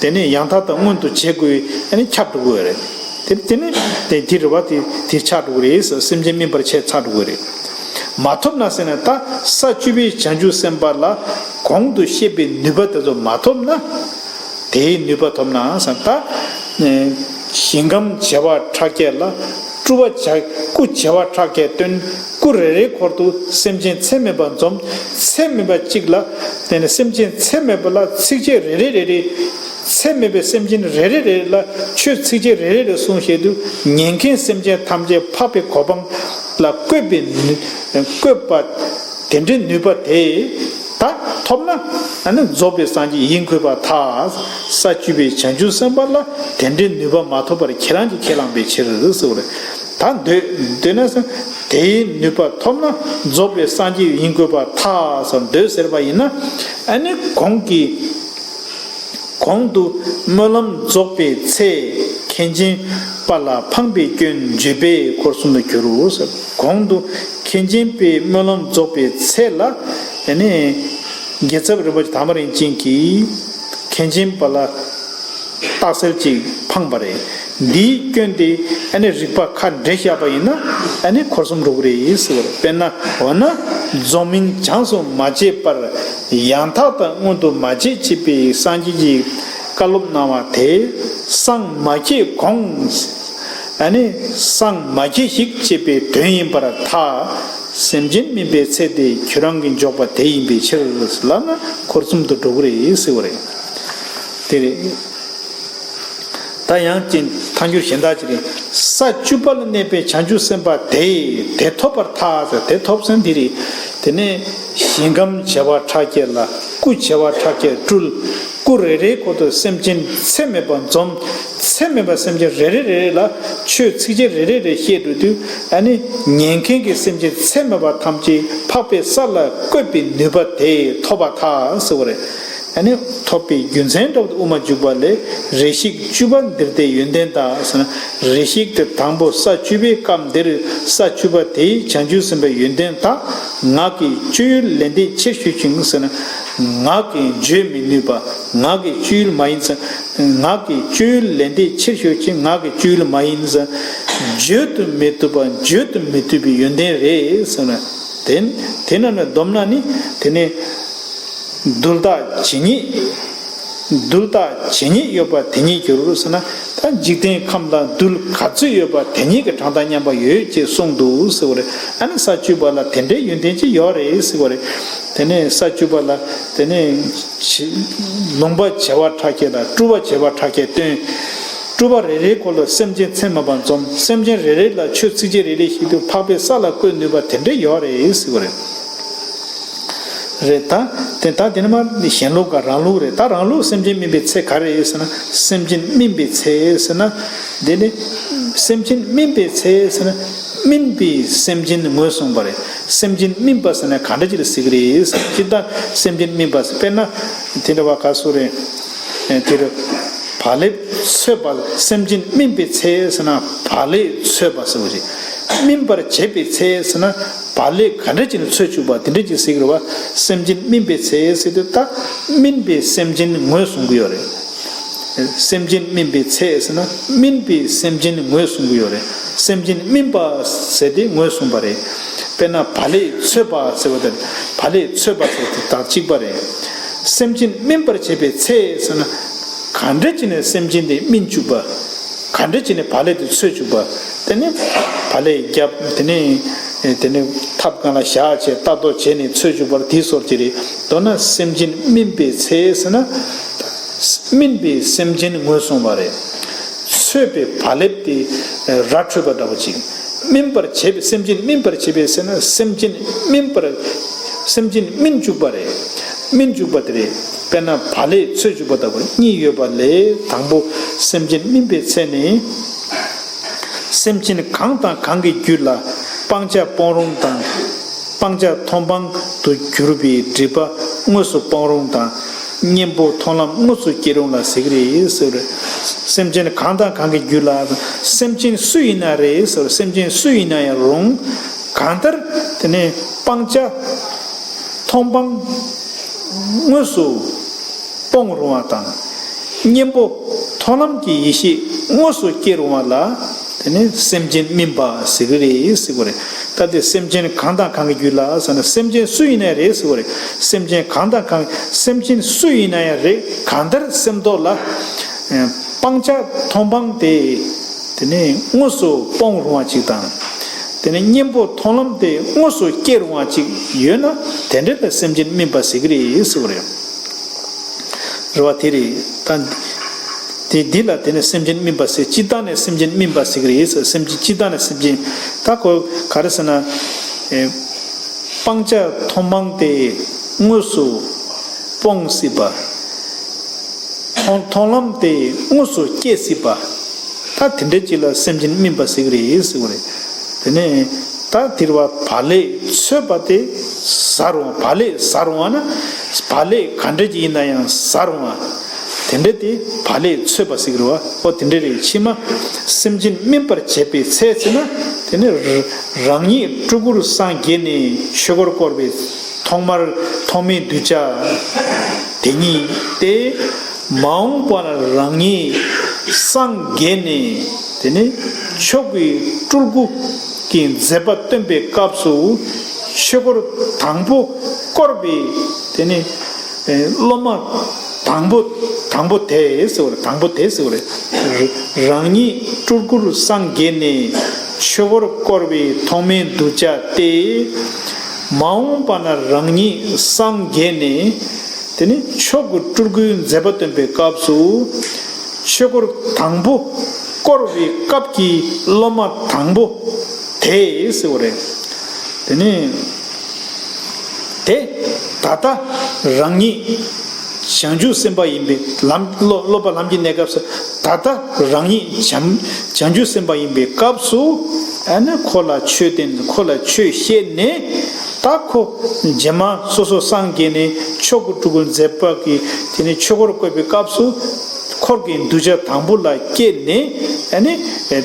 དེ་ནས་ཡང་དག་དང་མངོན་དུ་བྱེད་དགོས་ཨ་ནི་ཁྱབ་འགྲོ་གི་རེད། དེ་དེ་ནི་དེ་དེ་རེད་བ། དེ་དེ་ཆགས་འགྲོ་གི་རེད་ཟེར། སེམས་ཅན་སྨིན་པར་བྱེད་ཆགས་འགྲོ་གི་རེད། མ་ཐོབ་ན་ཟེར་ན་ད་ས་བཅུ་པའི་བྱང་ཆུབ་སེམས་དཔའ་ལ་གོང་དུ་བཤད་པའི་ནུས་པ་དེ་ཚོ་མ་ཐོབ་ན། དེའི་ནུས་པ་ཐོབ་ན་ཟེར་ན་ད། ཞིང་ཁམས་བྱེ་བ་ཕྲག་བརྒྱད་ལ་སྤྲུལ་པ་བྱ་སྐུ་བྱེ་བ་ཕྲག་བརྒྱད་སྟོན། སྐུ་རེ་རེའི་འཁོར་དུ་སེམས་ཅན་ཚད་མེད་པ་འཛོམས། ཚད་མེད་པ་གཅིག་ལ། དེ་ནས་སེམས་ཅན་ཚད་མེད་པ་ལ་ཚིགས་བཅད་རེ་རེ་རེ་རེ། ཚད་མེད་པའི་སེམས་ཅན་རེ་རེ་རེ་རེ་ལ་ཆོས་ཚིགས་བཅད་རེ་རེ་རེ་གསུངས་བཤད་དུས། ཉན་མཁན་སེམས་ཅན་ཐམས་ཅད་འཕགས་པའི་གོ་འཕང་ལ་བཀོད་པའི་ནུས་བཀོད་པ། དེ་འདྲའི་ནུས་པ་དེ་ད་ཐོབ་ན་ཨ་ནི་རྫོགས་པའི་སངས་རྒྱས་ཡིན་དགོས་པར་ཐལ། ས་བཅུ་པའི་བྱང་ཆུབ་སེམས་དཔའ་ལ་དེ་འདྲའི་ནུས་པ་མ་ཐོབ་པར་ཁྱེད་རང་གིས་ཁས་བླངས་པའི་ཕྱིར་ཟེར་བ་རེད། ད་འདོད་འདོད་ན་ཟེར། དེའི་ནུས་པ་ཐོབ་ན་རྫོགས་པའི་སངས་རྒྱས་ཡིན་དགོས་པར་ཐལ་ཟེར་འདོད་ཟེར་བ་ཡིན་ན། ཨ་ནི་གོང་གི་གོང་དུ་སྨོན་ལམ་རྫོགས་པའི་ཚེ། མཁན་ཆེན་པ་ལ་འཕངས་པའི་སྐྱོན་བརྗོད་པས་འཁོར་གསུམ་དུ་འགྱུར་རོ་ཟེར། གོང་དུ་མཁན་ཆེན་པའི་སྨོན་ལམ་རྫོགས་པའི་ཚེ་ལ། ཨ་ནི་རྒྱལ་ཚབ་རིན་པོ་ཆེ་དར་མ་རིན་ཆེན་གྱིས་མཁན་ཆེན་པ་ལ་རྟགས་གསལ་ཅིག་འཕངས་པ་རེད། འདིའི་སྐྱོན་དེ་ཨ་ནི་རིགས་པ་ཁ་འགྲེ་བཞག་པ་ཡིན་ན་ཨ་ནི་འཁོར་གསུམ་འགྲོ་གི་རེད་ཟེར་བ་རེད། དཔེར་ན་འོ་ན་རྫོགས་སྨིན་བྱང་སོང་མ་བྱས་པར་ཡང་དག་དང་མངོན་དུ་མ་བྱས་ཅེས་པའི་སངས་རྒྱས་ཀྱི་བཀའ་སློབ་གནང་བ་དེ་སངས་མ་རྒྱས་གོང་། ཨ་ནི་སངས་མ་རྒྱས་ཤིག་ཅེས་པའི་དོན་ཡིན་པར་ཐལ། སེམས་ཅན་སྨིན་པའི་ཚེ་དེ་ཁྱོད་རང་གི་འཇོག་པ་དེ་ཡིན་པའི་ཕྱིར་ལབ་ན་འཁོར་གསུམ་དུ་འགྲོ་གི་རེད་ཟེར་བ་རེད། དེ་རེད། ད་ཡང་ཅིག་ཐལ་འགྱུར་གཞན་དག་ཅིག་རེད། ས་བཅུ་པ་ལ་གནས་པའི་བྱང་ཆུབ་སེམས་དཔའ་དེས་དེ་ཐོབ་པར་ཐལ་ཟེར། དེ་ཐོབ་ཟེར་འདི་རེད། དེ་ནས་ཞིང་ཁམས་བྱེ་བ་ཕྲག་བརྒྱད་ལ་སྐུ་བྱེ་བ་ཕྲག་བརྒྱད་སྤྲུལ། སྐུ་རེ་རེའི་འཁོར་དུ་སེམས་ཅན་ཚད་མེད་པ་འཛོམས། ཚད་མེད་པ་སེམས་ཅན་རེ་རེ་རེ་རེ་ལ་ཆོས་ཚིགས་བཅད་རེ་རེ་རེ་བཤད་འགྲོ་དུས། ཨ་ནི་ཉན་མཁན་གྱི་སེམས་ཅན་ཚད་མེད་པ་ཐམས་ཅད་འཕགས་པའི་ས་ལ་བཀོད་པའི་ནུས་པ་དེ་ཐོབ་པར་ཐལ་ཟེར་བ་རེད། ཨ་ནི་ཐོབ་པའི་རྒྱུ་མཚན་འདྲ་བོ་དབུ་མ་འཇུག་པ་ལས། རེ་ཞིག་བཅུ་པ་འདིར་དེ་ཡོན་ཏན་དག་ཟེར་ན། རེ་ཞིག་དེ་དང་པོ་ས་བཅུ་པའི་སྐབས་འདིར་ས་བཅུ་པ་དེའི་བྱང་ཆུབ་སེམས་དཔའི་ཡོན་ཏན་དག་ངག་གི་སྤྱོད་ཡུལ་ལས་འདས་ཕྱིར་ཞུགས་ཤིང་ཟེར་ན། ངག་གིས་བརྗོད་མི་ནུས་པ། ངག་གི་སྤྱོད་ཡུལ་མ་ཡིན་ཟེར། ངག་གི་སྤྱོད་ཡུལ་ལས་འདས་ཕྱིར་ཞུགས་ཤིང་ངག་གི་སྤྱོད་ཡུལ་མ་ཡིན་ཟེར། བརྗོད་དུ་མི་བཏུབ་པ་བརྗོད་དུ་མི་བཏུབ་པའི་ཡོན་ཏན་རེད་ཟེར་ན། དེ་དེ་རྣམས་ལ་བསྡོམས་ན་ནི་དེ་ནི་རྡུལ་དག་ཇི་སྙེད། རྡུལ་དག་ཇི་སྙེད་ཡོད་པ་དེ་ཉིད་འགྱུར་ཟེར་ན། ད་འཇིག་རྟེན་ཁམས་ལ་རྡུལ་ག་ཚོད་ཡོད་པ་དེ་ཉིད་ཀྱི་གྲངས་དང་མཉམ་པ་ཡོད་ཅེས་གསུངས་འདུག་ཟེར་བ་རེད། ཨ་ནི་ས་བཅུ་པ་ལ་དེ་འདྲའི་ཡོན་ཏན་ཅིག་ཡོད་རེད་ཟེར་བ་རེད། དེ་ནས་ས་བཅུ་པ་ལ་དེ་ནས་ལུང་པ་བྱེ་བ་ཕྲག་བརྒྱད་དང་སྤྲུལ་པ་བྱེ་བ་ཕྲག་བརྒྱད་སྟོན། སྤྲུལ་པ་རེ་རེའི་འཁོར་ལ་སེམས་ཅན་ཚད་མེད་པ་འཛོམས། སེམས་ཅན་རེ་རེ་ལ་ཆོས་ཚིགས་བཅད་རེ་རེ་བཤད་དུས་འཕགས་པའི་ས་ལ་བཀོད་ནུས་པ་དེ་འདྲ་ཡོད་རེད་ཟེར་བ་རེད། རེད་ད། དེ་ད་དེ་ནི་མ་གཞན་ལུགས་ག་རང་ལུགས་རེད། ད་རང་ལུགས་སེམས་ཅན་སྨིན་པའི་ཚེ་ག་རེ་ཟེར་ན། སེམས་ཅན་སྨིན་པའི་ཚེ་ཟེར་ན། དེ་ནི་སེམས་ཅན་སྨིན་པའི་ཚེ་ཟེར་ན། སྨིན་པའི་སེམས་ཅན་ངོས་བཟུང་བ་རེད། སེམས་ཅན་སྨིན་པ་ཟེར་ན་ག་འདྲ་ཅིག་ལ་ཟེར་གི་རེད་ཟེར་ན། ཅི་ལྟར་སེམས་ཅན་སྨིན་པ་ཟེར། དཔེར་ན་དེ་འདྲ་བ་ག་སུ་རེད། ཨེ་དེ་རུ་བག་ལེབ་ཚོས་པ། སེམས་ཅན་སྨིན་པའི་ཚེ་ཟེར་ན་བག་ལེབ་ཚོས་པ་ཟེར་བ་རེད། སྨིན་པར་བྱེད་པའི་ཚེ་ཟེར་ན་བག་ལེབ་ག་འདྲ་ཅིག་ནས་ཚོས་བཅུག་པ་དེ་འདྲ་ཅིག་ཟེར་གི་རེད་བ། སེམས་ཅན་སྨིན་པའི་ཚེ་ཟེར་དུས་ད་སྨིན་པའི་སེམས་ཅན་ངོས་བཟུང་གི་ཡོད་རེད། སེམས་ཅན་སྨིན་པའི་ཚེ་ཟེར་ན་སྨིན་པའི་སེམས་ཅན་ངོས་བཟུང་གི་ཡོད་རེད། སེམས་ཅན་སྨིན་པ་ཟེར་དེ་ངོས་བཟུང་བ་རེད། དཔེར་ན་བག་ལེབ་ཚོས་པ་ཟེར་བ་དེ་བག་ལེབ་ཚོས་པ་ཟེར་དེ་དང་གཅིག་པ་རེད། སེམས་ཅན་སྨིན་པར་བྱེད་པའི་ཚེ་ཟེར་ན། ག་འདྲ་བྱས་ནས་སེམས་ཅན་དེ་སྨིན་བཅུག་པ། ག་འདྲ་བྱས་ནས་བག་ལེབ་དེ་འཚོལ་བཅུག་པ། དེ་ནས་བག་ལེབ་བརྒྱབ། དེ་ནས་དེ་ནས་ཐབ་སྒང་ལ་བཞག་བྱས་ལྟ་རྟོག་བྱས་ནས་འཚོལ་བཅུག་པར་དེའི་སོར་གྱི་རེད། མདོར་ན་སེམས་ཅན་སྨིན་པའི་ཚེ་ཟེར་ན། སྨིན་པའི་སེམས་ཅན་ངོས་བཟུང་བ་རེད། འཚོལ་བའི་བག་ལེབ་དེ་ར་འཕྲོད་པ་འདྲ་པོ་ཅིག་སྨིན་པར་བྱེད་པའི། སེམས་ཅན་སྨིན་པར་བྱེད་པའི་ཟེར་ན། སེམས་ཅན་སྨིན་པར། སེམས་ཅན་སྨིན་བཅུག་པ་རེད། སྨིན་བཅུག་པ་དེ་རེད། དཔེར་ན་བག་ལེབ་འཚོལ་བཅུག་པ་ལྟ་བུ་གཉིས་ཡོད་པ་ལས། དང་པོ་སེམས་ཅན་སྨིན་པའི་ཚེ་ནི། སེམས་ཅན་གང་དང་གང་གི་རྒྱུད་ལ་སྤང་བྱ་སྤོང་རུང་དང་། སྤང་བྱ་མཐོང་སྤང་དུ་གྱུར་པའི་སྒྲིབ་པ་དངོས་སུ་སྤོང་རུང་དང་། གཉེན་པོ་མཐོང་ལམ་དངོས་སུ་སྐྱེ་རུང་ལ་ཟེར་གྱི་རེད་ཟེར། སེམས་ཅན་གང་དང་གང་གི་རྒྱུད་ལ། སེམས་ཅན་སུ་ཡིན་ན་རེད་ཟེར། སེམས་ཅན་སུ་ཡིན་ན་ཡང་རུང་། གང་ལྟར་དེ་ནས་སྤང་བྱ་མཐོང་སྤང་དངོས་སུ་སྤོང་རུང་བ་དང་། གཉེན་པོ་མཐོང་ལམ་གྱི་ཡེ་ཤེས་དངོས་སུ་སྐྱེ་རུང་བ་ལ། དེ་ནི་སེམས་ཅན་སྨིན་པ་ཟེར་གྱི་རེད་ཟེར་གྱི་རེད། ད་དེ་སེམས་ཅན་གང་དང་གང་གི་རྒྱུད་ལ་ཟེར་ན། སེམས་ཅན་སུ་ཡིན་ན་རེད་ཟེར་གྱི་རེད། སེམས་ཅན་གང་དང་གང་། སེམས་ཅན་སུ་ཡིན་ན་ཡང་རེད། གང་ལྟར་སེམས་ཐོག་ལ་སྤང་བྱ་མཐོང་སྤང་དེ། དེ་ནི་དངོས་སུ་སྤོང་རུང་བ་ཅིག་དང་། དེ་ནི་གཉེན་པོ་མཐོང་ལམ་དེ་དངོས་སུ་སྐྱེ་རུང་བ་ཅིག་ཡོད་ན། དེ་འདྲ་ལ་སེམས་ཅན་སྨིན་པ་ཟེར་གྱི་རེད་ཟེར་གྱི་རེད། རེད་བ། དེ་རེད། ད་དེ་འདི་ལ་དེ་ནས་སེམས་ཅན་སྨིན་པ་ཟེར། སྤྱིར་བཏང་ནས་སེམས་ཅན་སྨིན་པ་ཟེར་གྱི་རེད་ཟེར། སེམས་ཅན། སྤྱིར་བཏང་ནས་སེམས་ཅན། ད་ཁོ་ག་རེ་ཟེར་ན། ཨེ། སྤང་བྱ་མཐོང་སྤང་དེ་དངོས་སུ་སྤོང་སྲིད་པ། མཐོང་མཐོང་ལམ་དེ་དངོས་སུ་སྐྱེ་སྲིད་པ། ད་དེ་འདྲ་ཅིག་ལ་སེམས་ཅན་སྨིན་པ་ཟེར་གྱི་རེད་ཟེར་གྱི་རེད། དེ་ནས་ད་དེར་བ་བག་ལེབ་འཚོལ་བ་དེ་ཟ་རུང་། བག་ལེབ་ཟ་རུང་བ་ན། བག་ལེབ་ག་འདྲ་ཅིག་ཡིན་ན་ཡང་ཟ་རུང་བ། དེ་འདྲ་དེ་བག་ལེབ་འཚོལ་བ་ཟེར་གྱི་རེད་བ། ཨོ་དེ་འདྲ་རེད། ཕྱི་མ་སེམས་ཅན་སྨིན་པར་བྱེད་པའི་ཚེ་ཟེར་ན། དེ་ནི་རང་ཉིད་སྤྲུལ་སྐུར་སངས་རྒྱས་ནས་ཆོས་འཁོར་བསྐོར་བའི་ཐོག་མར་ཐོག་མའི་གདུལ་བྱ་དེ་ཉིད་དེ། མ་འོངས་པ་ན་རང་ཉིད་སངས་རྒྱས་ནས། དེ་ནི་མཆོག་གི་སྤྲུལ་སྐུ་གི་མཛད་པ་སྟོན་པའི་སྐབས་སུ། ཆོས་འཁོར་དང་པོ་བསྐོར་བའི་དེ་ནི་སློབ་མ་དང་པོ། དང་པོ་དེ་ཟེར་བ་རེད། དང་པོ་དེ་ཟེར་བ་རེད། རང་ཉིད་སྤྲུལ་སྐུར་སངས་རྒྱས་ནས་ཆོས་འཁོར་བསྐོར་བའི་ཐོག་མའི་གདུལ་བྱ་སྟེ། མ་འོངས་པ་ན་རང་ཉིད་སངས་རྒྱས་ནས། དེ་ནི་མཆོག་གི་སྤྲུལ་སྐུའི་མཛད་པ་སྟོན་པའི་སྐབས་སུ། ཆོས་འཁོར་དང་པོ་བསྐོར་བའི་སྐབས་ཀྱི་སློབ་མ་དང་པོ་དེ་ཟེར་བ་རེད། དེ་ནི་དེ་ད་ལྟ་རང་ཉིད་བྱང་ཆུབ་སེམས་དཔའ་ཡིན་པའི། ལམ་སློབ་སློབ་པ་ལམ་གྱི་གནས་སྐབས་སུ། ད་ལྟ་རང་ཉིད་བྱང་བྱང་ཆུབ་སེམས་དཔའ་ཡིན་པའི་སྐབས་སུ། ཨ་ནི་ཁོ་ལ་ཆོས་བསྟན། ཁོ་ལ་ཆོས་བཤད་ནས། ད་ཁོ་རྗེས་མ་སོ་སོ་སངས་རྒྱས་ནས་མཆོག་གི་སྤྲུལ་སྐུ་མཛད་པ་གི་དེ་ནས་ཆོས་འཁོར་བསྐོར་བའི་སྐབས་སུ། འཁོར་གྱི་གདུལ་བྱ་དང་པོ་ལ་སྐྱེས་ནས། ཨ་ནི་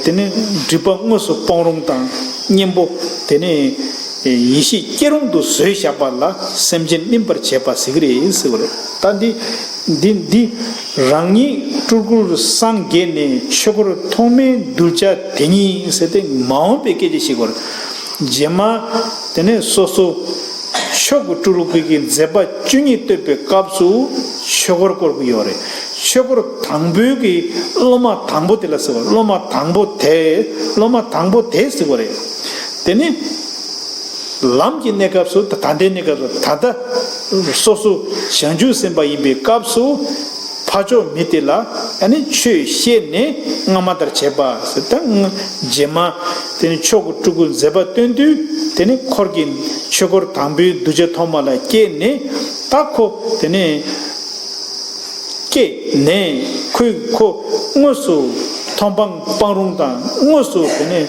དེ་ནི་སྒྲིབ་པ་དངོས་སུ་སྤོང་རུང་དང་། གཉེན་པོ་དེ་ནི་ཡེ་ཤེས་སྐྱེ་རུང་དུ་བཟོས་བཞག་པ་ལ་སེམས་ཅན་སྨིན་པར་བྱེད་པ་ཟེར་གྱི་རེད་ཟེར་བ་རེད། ད་འདི་འདི་འདི་རང་ཉིད་སྤྲུལ་སྐུར་སངས་རྒྱས་ནས་ཆོས་འཁོར་ཐོག་མའི་གདུལ་བྱ་དེ་ཉིད་ཟེར་ཏེ་མ་འོངས་པའི་སྐད་ཆ་ཞིག་གོ། རྗེས་མ་དེ་ནས་སོ་སོ་མཆོག་གི་སྤྲུལ་སྐུ་གི་མཛད་པ་བཅུ་གཉིས་སྟོན་པའི་སྐབས་སུ་ཆོས་འཁོར་བསྐོར་གྱི་ཡོད་རེད། ཆོས་འཁོར་དང་པོའི་གི་སློབ་མ་དང་པོ་དེ་ལ་ཟེར་བ། སློབ་མ་དང་པོ་དེ། སློབ་མ་དང་པོ་དེ་ཟེར་བ་རེད། དེ་ནི་ལམ་གྱི་གནས་སྐབས་སུ། ད་ད་ལྟའི་གནས་སྐབས་སུ། ད་ལྟ་སོ་སོ་བྱང་ཆུབ་སེམས་དཔའ་ཡིན་པའི་སྐབས་སུ། ཕ་ཕྱོགས་མི་དེ་ལ་ཨ་ནི་ཆོས་བཤད་ནས་སྔ་མ་ལྟར་བྱེད་པ་ཟེར། ད་རྗེས་མ་དེ་ནི་མཆོག་གི་སྤྲུལ་སྐུ་མཛད་པ་སྟོན་དུས། དེ་ནི་འཁོར་གྱི་ཆོས་འཁོར་དང་པོའི་གདུལ་བྱ་ཐོག་མ་ལ་སྐྱེས་ནས། ད་ཁོ་དེ་ནི་སྐྱེས་ནས་ཁོས་ཁོ་དངོས་སུ་མཐོང་སྤང་སྤང་རུང་དང་། དངོས་སུ་དེ་ནི་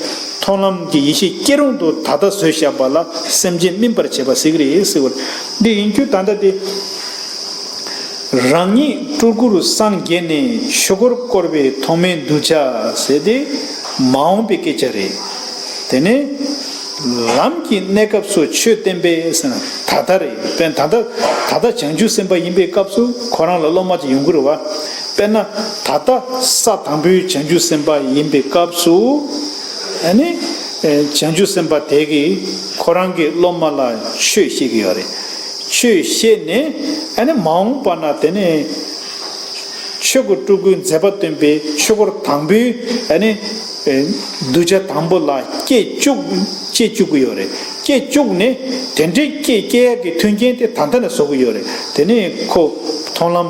མཐོང་ལམ་གྱི་ཡེ་ཤེས་སྐྱེ་རུང་དུ་ད་ལྟ་བཟོས་བཞག་པ་ལ་སེམས་ཅན་སྨིན་པར་བྱེད་པ་ཟེར་གྱི་རེད་ཟེར་བ་འདི་ཡིན་རྒྱུ། ད་ལྟ་དེ་རང་ཉིད་སྤྲུལ་སྐུར་སངས་རྒྱས་ནས་ཆོས་འཁོར་བསྐོར་བའི་ཐོག་མའི་གདུལ་བྱ་ཟེར་ཏེ་མ་འོངས་པའི་སྐད་ཆ་རེད། དེ་ནས་ལམ་གྱི་གནས་སྐབས་སུ་ཆོས་བསྟན་པས་ཟེར་ན་ད་ལྟ་རེད། དཔེར་ན་ད་ལྟ་ད་ལྟ་བྱང་ཆུབ་སེམས་དཔའ་ཡིན་པའི་སྐབས་སུ་ཁོ་རང་ལ་སློབ་མ་ཅིག་ཡོང་གི་རེད་བ། དཔེར་ན་ད་ལྟ་ས་དང་པོའི་བྱང་ཆུབ་སེམས་དཔའ་ཡིན་པའི་སྐབས་སུ། ཨ་ནི་བྱང་ཆུབ་སེམས་དཔའ་དེ་གིས་ཁོ་རང་གི་སློབ་མ་ལ་ཆོས་བཤད་ཀྱི་ཡོད་རེད། ཆོས་བཤད་ནས་ཨ་ནི་མ་འོངས་པ་ན་དེ་ནས་ ཆོས་སྐུ་སྤྲུལ་སྐུའི་མཛད་པ་སྟོན་པའི་ཆོས་འཁོར་དང་པོའི་ཨ་ནི་ཨེ་གདུལ་བྱ་དང་པོ་ལ་སྐྱེ་བཅུག་སྐྱེ་བཅུག་གི་ཡོད་རེད། སྐྱེ་བཅུག་ནས་དེ་འདྲའི་སྐྱེ་སྐྱེ་ཡག་གི་མཐུན་རྐྱེན་དེ་ད་ལྟ་ནས་བཟོ་གི་ཡོད་རེད། དེ་ནས་ཁོ་མཐོང་ལམ་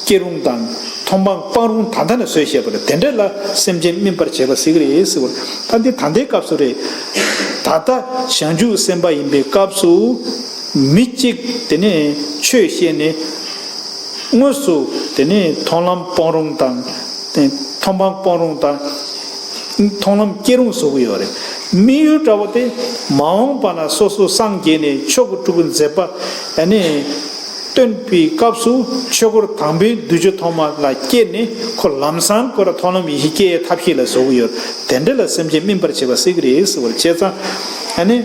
སྐྱེ་རུང་དང་མཐོང་སྤང་སྤང་རུང་ད་ལྟ་ནས་བཟོས་བཞག་པ་རེད། དེ་འདྲ་ལ་སེམས་ཅན་སྨིན་པར་བྱེད་པ་ཟེར་གི་རེད་ཟེར་བ་རེད། ད་འདི་ད་ལྟའི་སྐབས་སུ་རེད། ད་ལྟ་བྱང་ཆུབ་སེམས་དཔའ་ཡིན་པའི་སྐབས་སུ་མི་གཅིག་དེ་ནས་ཆོས་བཤད་ནས། དངོས་སུ་དེ་ནས་མཐོང་ལམ་སྤང་རུང་དང་། དེ་མཐོང་སྤང་སྤང་རུང་དང་། མཐོང་ལམ་སྐྱེ་རུང་བཟོ་གི་ཡོད་རེད། དམིགས་ཡུལ་འདྲ་བོ་དེ་མ་འོངས་པ་ན་སོ་སོ་སངས་རྒྱས་ནས་ཆོས་སྐུ་སྤྲུལ་སྐུ་མཛད་པ་ཨ་ནི་སྟོན་པའི་སྐབས་སུ་ཆོས་འཁོར་དང་པོའི་གདུལ་བྱ་ཐོག་མ་ལ་སྐྱེས་ནས་ཁོ་ལམ་སང་ཁོ་ར་མཐོང་ལམ་ཡེ་ཤེས་སྐྱེ་ཡའི་ཐབས་ཤེས་ལ་བཟོ་གི་ཡོད། དེ་འདྲ་ལ་སེམས་ཅན་སྨིན་པར་བྱེད་པ་ཟེར་གི་རེད་ཟེར་བ་རེད། བྱས་ཙང་ཨ་ནི།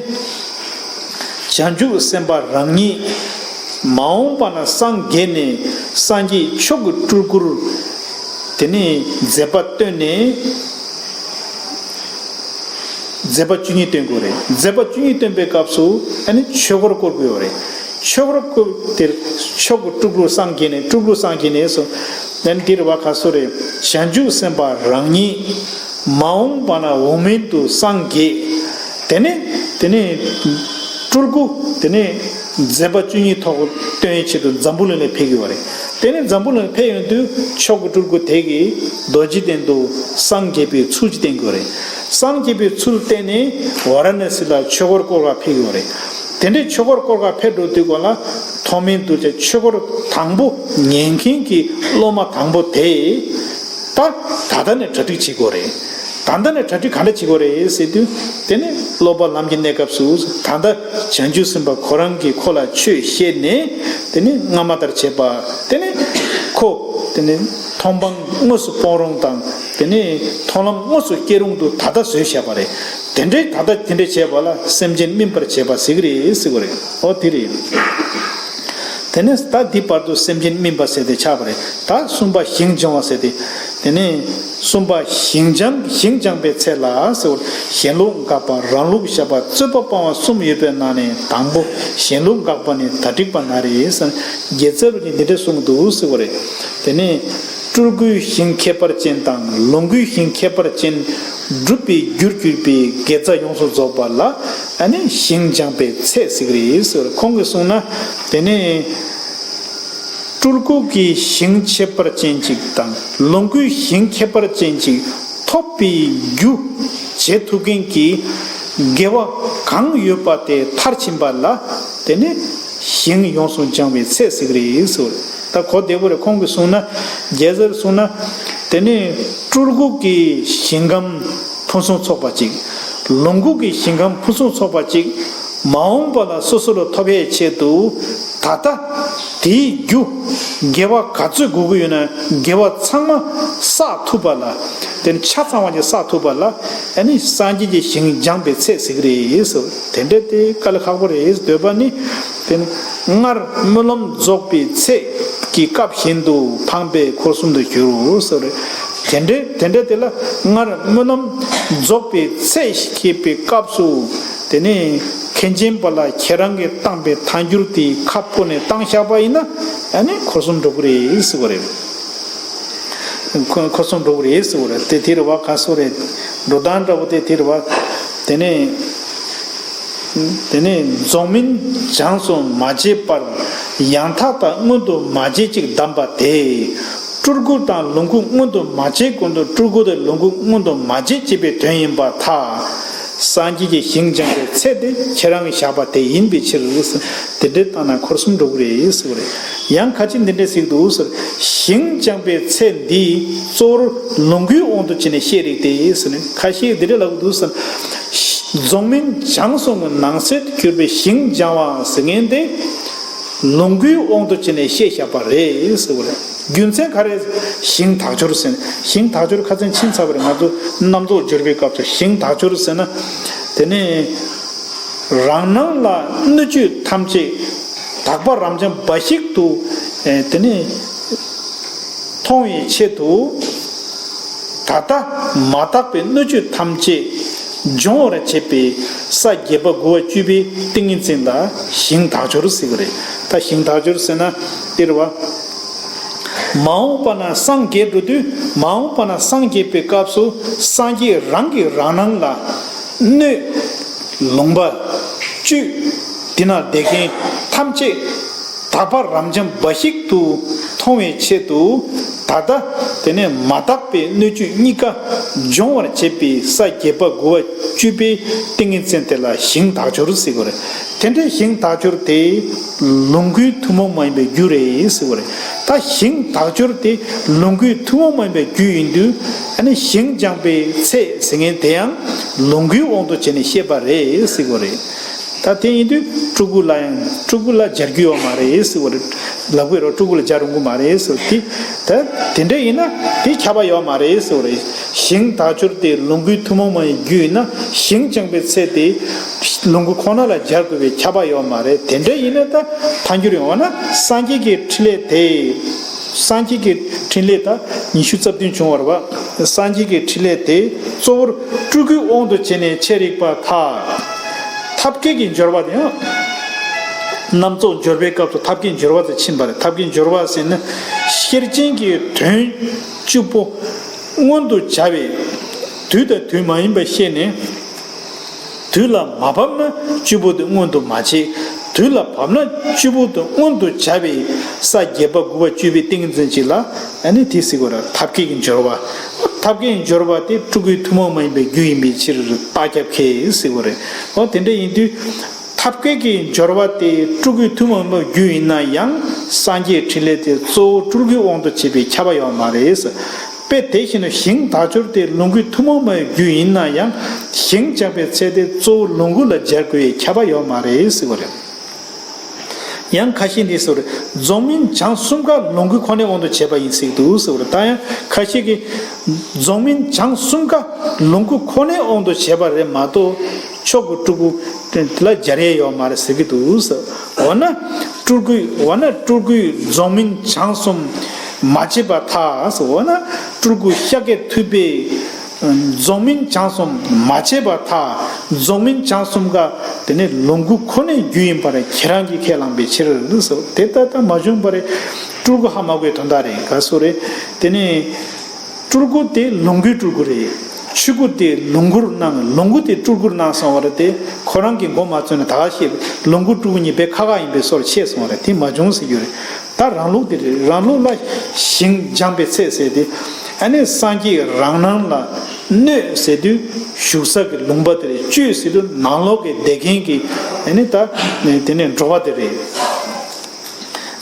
བྱང་ཆུབ་སེམས་དཔའ་རང་ཉིད་མ་འོངས་པ་ན་སངས་རྒྱས་ནས་སངས་རྒྱས་མཆོག་གི་སྤྲུལ་སྐུར་དེ་ནས་མཛད་པ་སྟོན་ནས་མཛད་པ་བཅུ་གཉིས་སྟོན་དགོས་རེད། མཛད་པ་བཅུ་གཉིས་སྟོན་པའི་སྐབས་སུ་ཨ་ནི་ཆོས་འཁོར་བསྐོར་དགོས་ཡོད་རེད། ཆོས་འཁོར་བསྐོར་དེར་མཆོག་གི་སྤྲུལ་སྐུ་སངས་རྒྱས་ནས་སྤྲུལ་སྐུ་སངས་རྒྱས་ནས་སོ། ཨ་ནི་འདིར་བ་ཁ་སོ་རེད། བྱང་ཆུབ་སེམས་དཔའ་རང་ཉིད། མ་འོངས་པ་ན་འོག་མིན་དུ་སངས་རྒྱས། དེ་ནས་དེ་ནས་སྤྲུལ་སྐུ་དེ་ནས་མཛད་པ་བཅུ་གཉིས་ཐོག་སྟོན་ཡའི་ཆེད་དུ་འཛམ་བུ་གླིང་ལ་ཕེབས་ཀྱི་ཡོད་རེད། དེ་ནས་འཛམ་བུ་གླིང་ལ་ཕེབས་ཡོང་དུས་མཆོག་གི་སྤྲུལ་སྐུ་དེ་གིས་རྡོ་རྗེ་གདན་དུ་སངས་རྒྱས་པའི་ཚུལ་གྱིས་བསྟན་གྱི་ཡོད་རེད། སངས་རྒྱས་པའི་ཚུལ་བསྟན་ནས་ཝཱ་ར་ཎ་སི་ལ་ཆོས་འཁོར་བསྐོར་བར་ཕེབས་ཀྱི་ཡོད་རེད། དེ་འདྲའི་ཆོས་འཁོར་བསྐོར་བར་ཕེབས་འགྲོ་དུས་གོ་ལ་ཐོག་མའི་གདུལ་བྱ་ཆོས་འཁོར་དང་པོ་ཉན་མཁན་གྱི་སློབ་མ་དང་པོ་དེ། ད་ད་ལྟ་ནས་གྲ་སྒྲིག་བྱེད་དགོས་རེད། ད་ལྟ་ནས་གྲ་སྒྲིག་ག་འདྲ་བྱེད་དགོས་རེད་ཟེར་དུས། དེ་ནི་སློབ་པ་ལམ་གྱི་གནས་སྐབས་སུ་ད་ལྟ་བྱང་ཆུབ་སེམས་དཔའ་ཁོ་རང་གིས་ཁོ་ལ་ཆོས་བཤད་ནས། དེ་ནི་སྔ་མ་ལྟར་བྱེད་པ། དེ་ནི་ཁོ་དེ་ནི་མཐོང་སྤང་དངོས་སུ་སྤོང་རུང་དང་། དེ་ནི་མཐོང་ལམ་དངོས་སུ་སྐྱེ་རུང་དུ་ད་ལྟ་བཟོས་བཞག་པ་རེད། དེ་འདྲའི་ད་ལྟ་དེ་འདྲའི་བྱས་པ་ལ་སེམས་ཅན་སྨིན་པར་བྱེད་པ་ཟེར་གི་རེད་ཟེར་གི་རེད། འོ་དེ་རེད། དེ་ནས་ད་འདི་བར་དུ་སེམས་ཅན་སྨིན་པ་ཟེར་ཏེ་ཆགས་པ་རེད། ད་གསུམ་པ་ཞིང་སྦྱང་བ་ཟེར་ཏེ། དེ་ནས་གསུམ་པ་ཞིང་སྦྱང་ཞིང་སྦྱང་པའི་ཚེ་ལ་ཟེར་བ། གཞན་ལུགས་འགག་པ་རང་ལུགས་བཞག་པ་རྩོད་པ་སྤང་བ་གསུམ་ཡོད་པའི་ནང་ནས་དང་པོ་གཞན་ལུགས་འགག་པ་ནི་ད་འགྲིག་པ་ན་རེ་ཟེར། དགེ་རྩ་རུ་ནི་འདི་འདྲ་གསུངས་འདུག་ཟེར་བ་རེད། དེ་ནས་སྤྲུལ་སྐུའི་ཞིང་ཁྱད་པར་ཅན་དང་ལོངས་སྐུའི་ཞིང་ཁྱད་པར་ཅན་སྒྲུབ་པའི་རྒྱུར་གྱུར་པའི་དགེ་རྩ་ཡོངས་སུ་རྫོགས་པ་ལ་ཨ་ནི་ཞིང་སྦྱང་པའི་ཚེ་ཟེར་གི་རེད་ཟེར། ཁོང་གིས་གསུངས་ན། དེ་ནས་སྤྲུལ་སྐུ་གི་ཞིང་ཁྱད་པར་ཅན་ཅིག་དང་ལོངས་སྐུའི་ཞིང་ཁྱད་པར་ཅན་ཅིག་ཐོབ་པའི་རྒྱུ་བྱེད་ཐུབ་མཁན་གྱི་དགེ་བ་གང་ཡོད་པ་དེ་མཐར་ཕྱིན་པ་ལ་དེ་ནི་ཞིང་ཡོངས་སུ་སྦྱང་བའི་ཚེ་ཟེར་གི་རེད་ཟེར། ད་གོ་བདེ་པོ་རེད། ཁོང་གིས་གསུངས་ན། རྒྱལ་སྲས་གསུངས་ན། དེ་ནི་སྤྲུལ་སྐུ་གི་ཞིང་ཁམས་ཕུན་སུམ་ཚོགས་པ་ཅིག་ལོངས་སྐུ་གི་ཞིང་ཁམས་ཕུན་སུམ་ཚོགས་པ་ཅིག་མ་འོངས་པ་ལ་སོ་སོ་ལ་ཐོབ་པའི་ཆེད་དུ་ད་ལྟ་དེའི་རྒྱུ་དགེ་བ་ག་ཚོད་དགོས་ཀྱི་ཡོད་ན་དགེ་བ་ཚང་མ་བསགས་ཐུབ་པ་ལ། དེ་ནི་ཆ་ཚང་བ་ཅིག་བསགས་ཐུབ་པ་ལ་ཨ་ནི་སངས་རྒྱས་ཀྱི་ཞིང་སྦྱངས་པའི་ཚད་ཟེར་གི་རེད་ཟེར། དེ་འདྲ་དེ་དཀའ་ལས་ཁག་པོ་རེད་ཟེར། འདོད་པ་ནི་དེ་ནི་སྔར་སྨོན་ལམ་རྫོགས་པའི་ཚད་ཀྱི་སྐབས་བཞིན་དུ་འཕངས་པས་འཁོར་གསུམ་དུ་གྱུར་ཟེར། དེ་འདྲ་དེ་འདྲ་དེ་ལ་སྔར་སྨོན་ལམ་རྫོགས་པའི་ཚད་བཤད་པའི་སྐབས་སུ་དེ་ནི་མཁན་ཆེན་པ་ལ་ཁྱེད་རང་གིས་བཏང་པའི་ཐལ་འགྱུར་དེ་ཁ་སྤོ་ནས་བཏང་བཞག་པ་ཡིན་ན་ཨ་ནི་འཁོར་གསུམ་འགྲོ་གི་རེད་ཟེར་བ་རེད། འཁོར་གསུམ་འགྲོ་གི་རེད་ཟེར་བ་རེད། དེ་དེ་རེད་བ། ག་སོ་རེད། འགྲོ་སྟངས་འདྲ་བོ་དེ་དེ་རེད་བ། དེ་ནས་དེ་ནས་རྫོགས་སྨིན་སྦྱངས་སུ་མ་བྱས་པར་ཡང་དག་དང་སྔོན་དུ་མ་བྱས་ཅིག་བསྡམས་པ་དེ། སྤྲུལ་སྐུ་དང་ལོངས་སྐུ་སྔོན་དུ་མ་བྱས་གོང་དུ་སྤྲུལ་སྐུ་དང་ལོངས་སྐུ་སྔོན་དུ་མ་བྱས་ཅེས་པའི་དོན་ཡིན་པར་ཐལ། སངས་རྒྱས་ཀྱི་ཞིང་སྦྱངས་པའི་ཚད་དེ་ཁྱེད་རང་གིས་བཞག་པ་དེ་ཡིན་པའི་ཕྱིར། དེ་འདྲའི་བཏང་ན་འཁོར་གསུམ་འགྲོ་གི་རེད་ཟེར་བ་རེད། ཡང་ཁ་ཅིག་འདི་འདྲ་ཟེར་གྱི་འདུག་ཟེར། ཞིང་སྦྱངས་པའི་ཚད་འདི་གཙོ་བོར་ལོངས་སྐུའི་དབང་དུ་བྱས་ནས་བཤད་རིགས་ཏེ་ཟེར་ནས་ཁ་ཤས་འདི་འདྲ་ལབ་ཀྱི་འདུག་ཟེར། རྫོགས་སྨིན་སྦྱངས་སོང་གི་ནང་གསེས་དུ་གྱུར་པའི་ཞིང་སྦྱང་བ་ཟེར་མཁན་དེ་ལོངས་སྐུའི་དབང་དུ་བྱས་ནས་བཤད་བཞག་པ་རེད་ཟེར་བ་རེད། རྒྱུ་མཚན་ག་རེ། ཞིང་དག་སྦྱོར་ཟེར་ན། ཞིང་དག་སྦྱོར་ཁ་ཚན་ཕྱིན་ཚར་བ་རེད། ང་ཚོ་རྣམ་རྟོག་སྦྱོར་བའི་སྐབས་སུ་ཞིང་དག་སྦྱོར་ཟེར་ན། དེ་ནས་རང་སྣང་ལ་སྣོད་བཅུད་ཐམས་ཅད་དག་པ་རབ་འབྱམས་འབའ་ཞིག་ཏུ་ཨེ་དེ་ནས་མཐོང་བའི་ཆེད་དུ། ད་ལྟ་མ་དག་པའི་སྣོད་བཅུད་ཐམས་ཅད་སྦྱོང་བར་བྱེད་པའི་ས་བརྒྱད་པ་དགུ་པ་བཅུ་པའི་ཏིང་ངེ་འཛིན་ལ་ཞིང་དག་སྦྱོར་ཟེར་གྱི་རེད། ད་ཞིང་དག་སྦྱོར་ཟེར་ན་འདིར་བ། མ་འོངས་པ་ན་སངས་རྒྱས་འགྲོ་དུས། མ་འོངས་པ་ན་སངས་རྒྱས་པའི་སྐབས་སུ་སངས་རྒྱས་རང་གི་རང་སྣང་ལ་སྣོད་ལུང་པ་བཅུད་དེ་ན་བསྡད་མཁན་ཐམས་ཅད་དག་པ་རབ་འབྱམས་འབའ་ཞིག་ཏུ་མཐོང་བའི་ཆེད་དུ། ད་ལྟ་དེ་ནས་མ་དག་པའི་སྣོད་བཅུད་གཉིས་ཀ་སྦྱོང་བར་བྱེད་པའི་ས་བརྒྱད་པ་དགུ་པ་བཅུ་པའི་ཏིང་ངེ་འཛིན་དེ་ལ་ཞིང་དག་སྦྱོར་ཟེར་གྱི་རེད། དེ་འདྲའི་ཞིང་དག་སྦྱོར་དེ་ལོངས་སྐུའི་ཐུན་མོང་མ་ཡིན་པའི་རྒྱུ་རེད་ཟེར་གྱི་རེད། ད་ཞིང་དག་སྦྱོར་དེ་ལོངས་སྐུའི་ཐུན་མོང་མ་ཡིན་པའི་རྒྱུ་ཡིན་དུས། ཨ་ནི་ཞིང་སྦྱངས་པའི་ཚད་ཟེར་མཁན་དེ་ཡང་ལོངས་སྐུའི་དབང་དུ་བྱས་ནས་བཤད་པ་རེད་ཟེར་གྱི་རེད། ད་དེ་ཡིན་དུས་སྤྲུལ་སྐུ་ལ་ཡང་སྤྲུལ་སྐུ་ལ་སྦྱར་རྒྱུ་ཡོད་མ་རེད་ཟེར་བ་རེད། ལབ་དགོས་རོགས། སྤྲུལ་སྐུ་ལ་སྦྱར་རུང་གི་མ་རེད་ཟེར་བ་དེ། ད་དེ་འདྲ་ཡིན་ན་དེ་ཁྱབ་པ་ཡོད་མ་རེད་ཟེར་བ་རེད། ཞིང་དག་སྦྱོར་དེ་ལོངས་སྐུའི་ཐུན་མོང་མ་ཡིན་རྒྱུ་ཡིན་ན། ཞིང་སྦྱངས་པའི་ཚེ་དེ་ལོངས་སྐུ་ཁོ་ན་ལ་སྦྱར་དགོས་པའི་ཁྱབ་པ་ཡོད་མ་རེད། དེ་འདྲ་ཡིན་ན་ད་ཐལ་འགྱུར་ཡོང་བ་ན། སངས་རྒྱས་ཀྱི་ཕྲིན་ལས་དེ། སངས་རྒྱས་ཀྱི་ཕྲིན་ལས་ད་ཉི་ཤུ་རྩ་བདུན་བྱུང་བ་རེད་པ། སངས་རྒྱས་ཀྱི་ཕྲིན་ལས་དེ་གཙོ་བོར་སྤྲུལ་སྐུའི་དབང་དུ་བྱས་ནས་ཆེ་རིགས་པ་དག། ཐབས་མཁས་ཀྱི་སྦྱོར་བ་དེ་ཡང་། རྣམ་རྫོགས་སྦྱོར་བའི་སྐབས་སུ་ཐབས་མཁས་སྦྱོར་བ་དེ་ཕྱིན་པ་རེད། ཐབས་མཁས་སྦྱོར་བ་ཟེར་ན། ཤེར་ཕྱིན་གྱི་དོན་བཅུ་པོ་མངོན་དུ་བྱ་བའི་དུས་དང་དུས་མ་ཡིན་པ་ཤེས་ནས། དུས་ལ་མ་བབ་ན་བཅུ་པོ་དེ་མངོན་དུ་མ་བྱེད། དུས་ལ་བབ་ན་བཅུ་པོ་དེ་མངོན་དུ་བྱ་བའི་ས་བརྒྱད་པ་དགུ་པ་བཅུ་པའི་ཏིང་ངེ་འཛིན་ཅིག་ལ། ཨ་ནི་དེ་ཟེར་གྱི་རེད། ཐབས་མཁས་ཀྱི་སྦྱོར་བ། ཐབས་མཁས་ཀྱི་སྦྱོར་བ་དེ་སྤྲུལ་སྐུའི་ཐུན་མོང་མ་ཡིན་པའི་རྒྱུ་ཡིན་པའི་ཕྱིར། རྟགས་ཁྱབ་མཁས་ཟེར་གྱི་རེད། འོ་དེ་འདྲ་ཡིན་དུས། ཐབས་མཁས་ཀྱི་སྦྱོར་བ་དེ་སྤྲུལ་སྐུའི་ཐུན་མོང་མ་ཡིན་པའི་རྒྱུ་ཡིན་ན་ཡང་། སངས་རྒྱས་ཕྲིན་ལས་དེ་གཙོ་བོ་སྤྲུལ་སྐུའི་དབང་དུ་བྱས་པའི་ཁྱབ་པ་ཡོད་མ་རེད། དཔེ་དེ་བཞིན་དུ་ཞིང་དག་སྦྱོར་དེ་ལོངས་སྐུའི་ཐུན་མོང་མ་ཡིན་པའི་རྒྱུ་ཡིན་ན་ཡང་། ཞིང་སྦྱངས་པའི་ཚེ་དེ་གཙོ་བོ་ལོངས་སྐུ་ལ་སྦྱར་དགོས་པའི་ཁྱབ་པ་ཡོད་མ་རེད་ཟེར་བ་རེད། ཡང་ཁ་ཤས་འདི་ཟེར་བ་རེད། རྫོགས་སྨིན་བྱང་གསུམ་ཀ་ལོངས་སྐུ་ཁོ་ནའི་དབང་དུ་བྱས་པ་ཡིན་ཟེར་གྱི་འདུག་ཟེར་བ་རེད། ད་ཡང་ཁ་ཤས་ཀྱིས་རྫོགས་སྨིན་བྱང་གསུམ་ཀ་ལོངས་སྐུ་ཁོ་ནའི་དབང་དུ་བྱས་པ་རེད་མ་གཏོགས། མཆོག་གི་སྤྲུལ་སྐུ་དེ་ལ་སྦྱར་ཡས་ཡོད་མ་རེད་ཟེར་གྱི་འདུག་ཟེར། འོ་ན་སྤྲུལ་སྐུའི། འོ་ན་སྤྲུལ་སྐུའི་རྫོགས་སྨིན་བྱང་གསུམ་མ་བྱས་པར་ཐལ་ཟེར། འོ་ན་སྤྲུལ་སྐུ་ཤཱཀྱ་ཐུབ་པའི་རྫོགས་སྨིན་བྱང་གསུམ་མ་བྱས་པར་ཐལ། རྫོགས་སྨིན་བྱང་གསུམ་ཀ་དེ་ནི་ལོངས་སྐུ་ཁོ་ནའི་རྒྱུ་ཡིན་པར་ཁྱེད་རང་གིས་ཁས་བླངས་པའི་ཕྱིར་ཟེར། དེ་ལྟ་ལྟ་མ་བྱུང་བ་རེད། སྤྲུལ་སྐུ་ཧ་མ་གོ་བའི་དོན་དག་རེད། ག་སོ་རེད། དེ་ནི། སྤྲུལ་སྐུ་དེ་ལོངས་སྐུའི་སྤྲུལ་སྐུ་རེད། ཆོས་སྐུ་དེ་ལོངས་སྐུར་སྣང་། ལོངས་སྐུ་དེ་སྤྲུལ་སྐུར་སྣང་སོང་བ་རེད་དེ། ཁོ་རང་གི་མགོ་མ་ཚོས་ན་ད་ག་ཤེས། ལོངས་སྐུ་སྤྲུལ་སྐུ་གཉིས་དཔེ་ཁ་ཁ་ཡིན་པའི་བཟོ་འདྲ་ཤེས་སོང་བ་རེད། དེ་མ་བྱུང་ཟེར་རྒྱུ་རེད། ད་རང་ལུགས་དེ་རེད། རང་ལུགས་ལ་ཞིང་སྦྱངས་པའི་ཚད་ཟེར་དེ། ཨ་ནི་སངས་རྒྱས་རང་སྣང་ལ་སྣོད་ཟེར་དུས་བཞུགས་ས་གི་ལུང་པ་དེ་རེད། བཅུད་ཟེར་དུས་ནང་ལོགས་ཀྱི་བསྡད་མཁན་གྱི། ཨ་ནི་ད་དེ་ནས་འགྲོ་བ་དེ་རེད།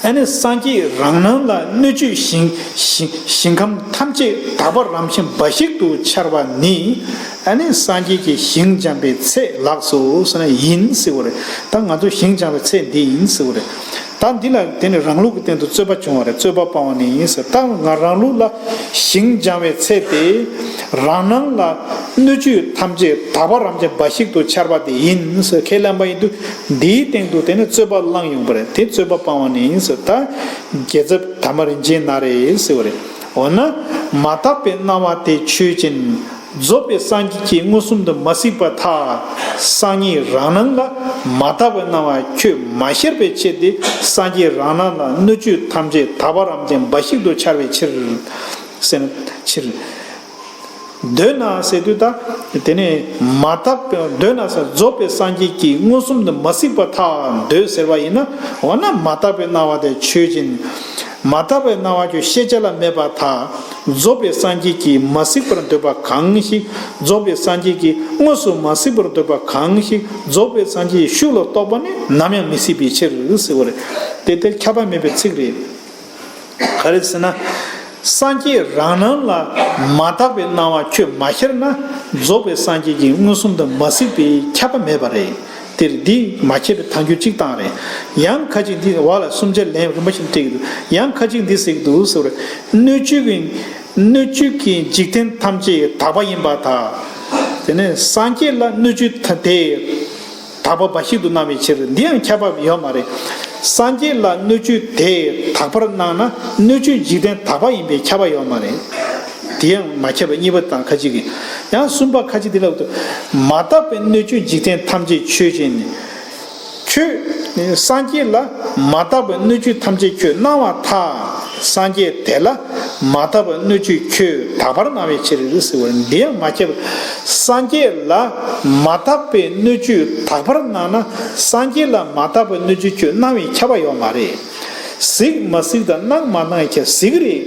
ཨ་ནི་སངས་རྒྱས་རང་སྣང་ལ་སྣོད་བཅུད་ཞིང་། ཞིང་ཞིང་ཁམས་ཐམས་ཅད་དག་པ་རང་བཞིན་འབའ་ཞིག་ཏུ་འཆར་བ་ནི། ཨ་ནི་སངས་རྒྱས་ཀྱི་ཞིང་སྦྱངས་པའི་ཚད་ལགས་སོ་ཟེར་ན་ཡིན་ཟེར་བ་རེད། ད་ང་ཚོ་ཞིང་སྦྱངས་པའི་ཚད་འདི་ཡིན་ཟེར་བ་རེད། ད་འདི་ལ་དེ་ནི་རང་ལུགས་ཀྱི་སྟེང་དུ་རྩོད་པ་བྱུང་བ་རེད། རྩོད་པ་སྤང་བ་ནི་ཡིན་ཟེར། ད་ང་རང་ལུགས་ལ་ཞིང་སྦྱངས་པའི་ཚད་དེ། རང་སྣང་ལ་སྣོད་བཅུད་ཐམས་ཅད་དག་པ་རང་བཞིན་འབའ་ཞིག་ཏུ་འཆར་བ་དེ་ཡིན་ཟེར་ཁས་ལེན་པ་ཡིན་དུས། འདིའི་སྟེང་དུ་དེ་ནི་རྩོད་པ་བསླངས་ཡོང་བ་རེད། དེ་རྩོད་པ་སྤང་བ་ནི་ཡིན་ཟེར། ད་རྒྱལ་ཚབ་དར་མ་རིན་ཆེན་ན་རེ་ཟེར་བ་རེད། འོ་ན་མ་དག་པའི་སྣང་བ་དེ་ཆོས་ཅན། རྫོགས་པའི་སངས་རྒྱས་ཀྱིས་མངོན་སུམ་དུ་མ་གཟིགས་པར་ཐལ། སངས་རྒྱས་རང་སྣང་ལ་མ་དག་པའི་སྣང་བ་ཁྱོད་མ་ཤར་བའི་ཕྱིར་ཏེ། སངས་རྒྱས་རང་སྣང་ལ་སྣོད་བཅུད་ཐམས་ཅད་དག་པ་རང་བཞིན་འབའ་ཞིག་ཏུ་འཆར་བའི་ཕྱིར། ཟེར་ན་ཕྱིར། འདོད་ན་ཟེར་དུས་ད་དེ་ནས་མ་དག་པའི། འདོད་ན་ཟེར། རྫོགས་པའི་སངས་རྒྱས་ཀྱིས་མངོན་སུམ་དུ་མ་གཟིགས་པར་ཐལ། འདོད་ཟེར་བ་ཡིན་ན། འོ་ན་མ་དག་པའི་སྣང་བ་དེ་ཆོས་ཅན། མ་དག་པའི་སྣང་བ་ཁྱོད་ཤེས་བྱ་ལ་མེད་པར་ཐལ། རྫོགས་པའི་སངས་རྒྱས་ཀྱིས་མ་གཟིགས་པར་འདོད་པ་གང་ཞིག་རྫོགས་པའི་སངས་རྒྱས་ཀྱིས་དངོས་སུ་མ་གཟིགས་པར་འདོད་པ་གང་ཞིག་རྫོགས་པའི་སངས་རྒྱས་ཀྱི་ཤུགས་ལ་རྟོག་པ་ནི་ནམ་ཡང་མི་སྲིད་པའི་ཕྱིར་ཟེར་བ་རེད། དེ་ལྟར་ཁྱབ་པ་མེད་པའི་ཚིག་རེད། ག་རེ་ཟེར་ན། སངས་རྒྱས་རང་སྣང་ལ་མ་དག་པའི་སྣང་བ་ཁྱོད་མ་ཤར་ན། རྫོགས་པའི་སངས་རྒྱས་ཀྱིས་མངོན་སུམ་དུ་མ་གཟིགས་པའི་ཁྱབ་པ་མེད་པ་རེད། དེར་འདི་མ་ཁྱབ་པའི་ཐལ་འགྱུར་གཅིག་བཏང་རེད། ཡང་ཁ་ཅིག་འདི་བ་ལ་སུམ་ཆ་ལན་རིམ་པ་བཞིན་སྤྲད་ཀྱི་འདུག་ཡང་ཁ་ཅིག་འདི་ཟེར་གྱི་འདུག་ཟེར་བ་རེད། སྣོད་བཅུད་ཀྱི། སྣོད་བཅུད་ཀྱི་འཇིག་རྟེན་ཐམས་ཅད་དག་པ་ཡིན་པར་ཐལ། དེ་ནས་སངས་རྒྱས་ལ་སྣོད་བཅུད་དེ་དག་པ་འབའ་ཞིག་ཏུ་སྣང་བའི་ཕྱིར། འདི་ཡང་ཁྱབ་པ་ཡོད་མ་རེད། སངས་རྒྱས་ལ་སྣོད་བཅུད་དེ་དག་པར་སྣང་ན་སྣོད་བཅུད་འཇིག་རྟེན་དག་པ་ཡིན་པས་ཁྱབ་པ་ཡོད་མ་རེད། དེ་ཡང་མ་ཁྱབ་པ་གཉིས་པ་དང་ཁ་ཅིག་གིས། ཡང་གསུམ་པ་ཁ་ཅིག་འདི་ལ་འདུག་མ་དག་པའི་སྣོད་བཅུད་འཇིག་རྟེན་ཐམས་ཅད་ཆོས་ཅན། ཁྱོད་སངས་རྒྱས་ལ་མ་དག་པའི་སྣོད་བཅུད་ཐམས་ཅད་ཁྱོད་སྣང་བར་ཐལ། སངས་རྒྱས་དེ་ལ་མ་དག་པའི་སྣོད་བཅུད་ཁྱོད་དག་པར་གནང་བའི་ཕྱིར་ཟེར་བ་འདི་ཡང་མ་ཁྱབ། སངས་རྒྱས་ལ་མ་དག་པའི་སྣོད་བཅུད་དག་པར་གནང་ན། སངས་རྒྱས་ལ་མ་དག་པའི་སྣོད་བཅུད་ཁྱོད་གནང་བའི་ཁྱབ་པ་ཡོད་མ་རེད། གཟིགས་མ་གཟིགས་དང་གནང་མ་གནང་ཡི་ཁྱབ། གཟིགས་རེད།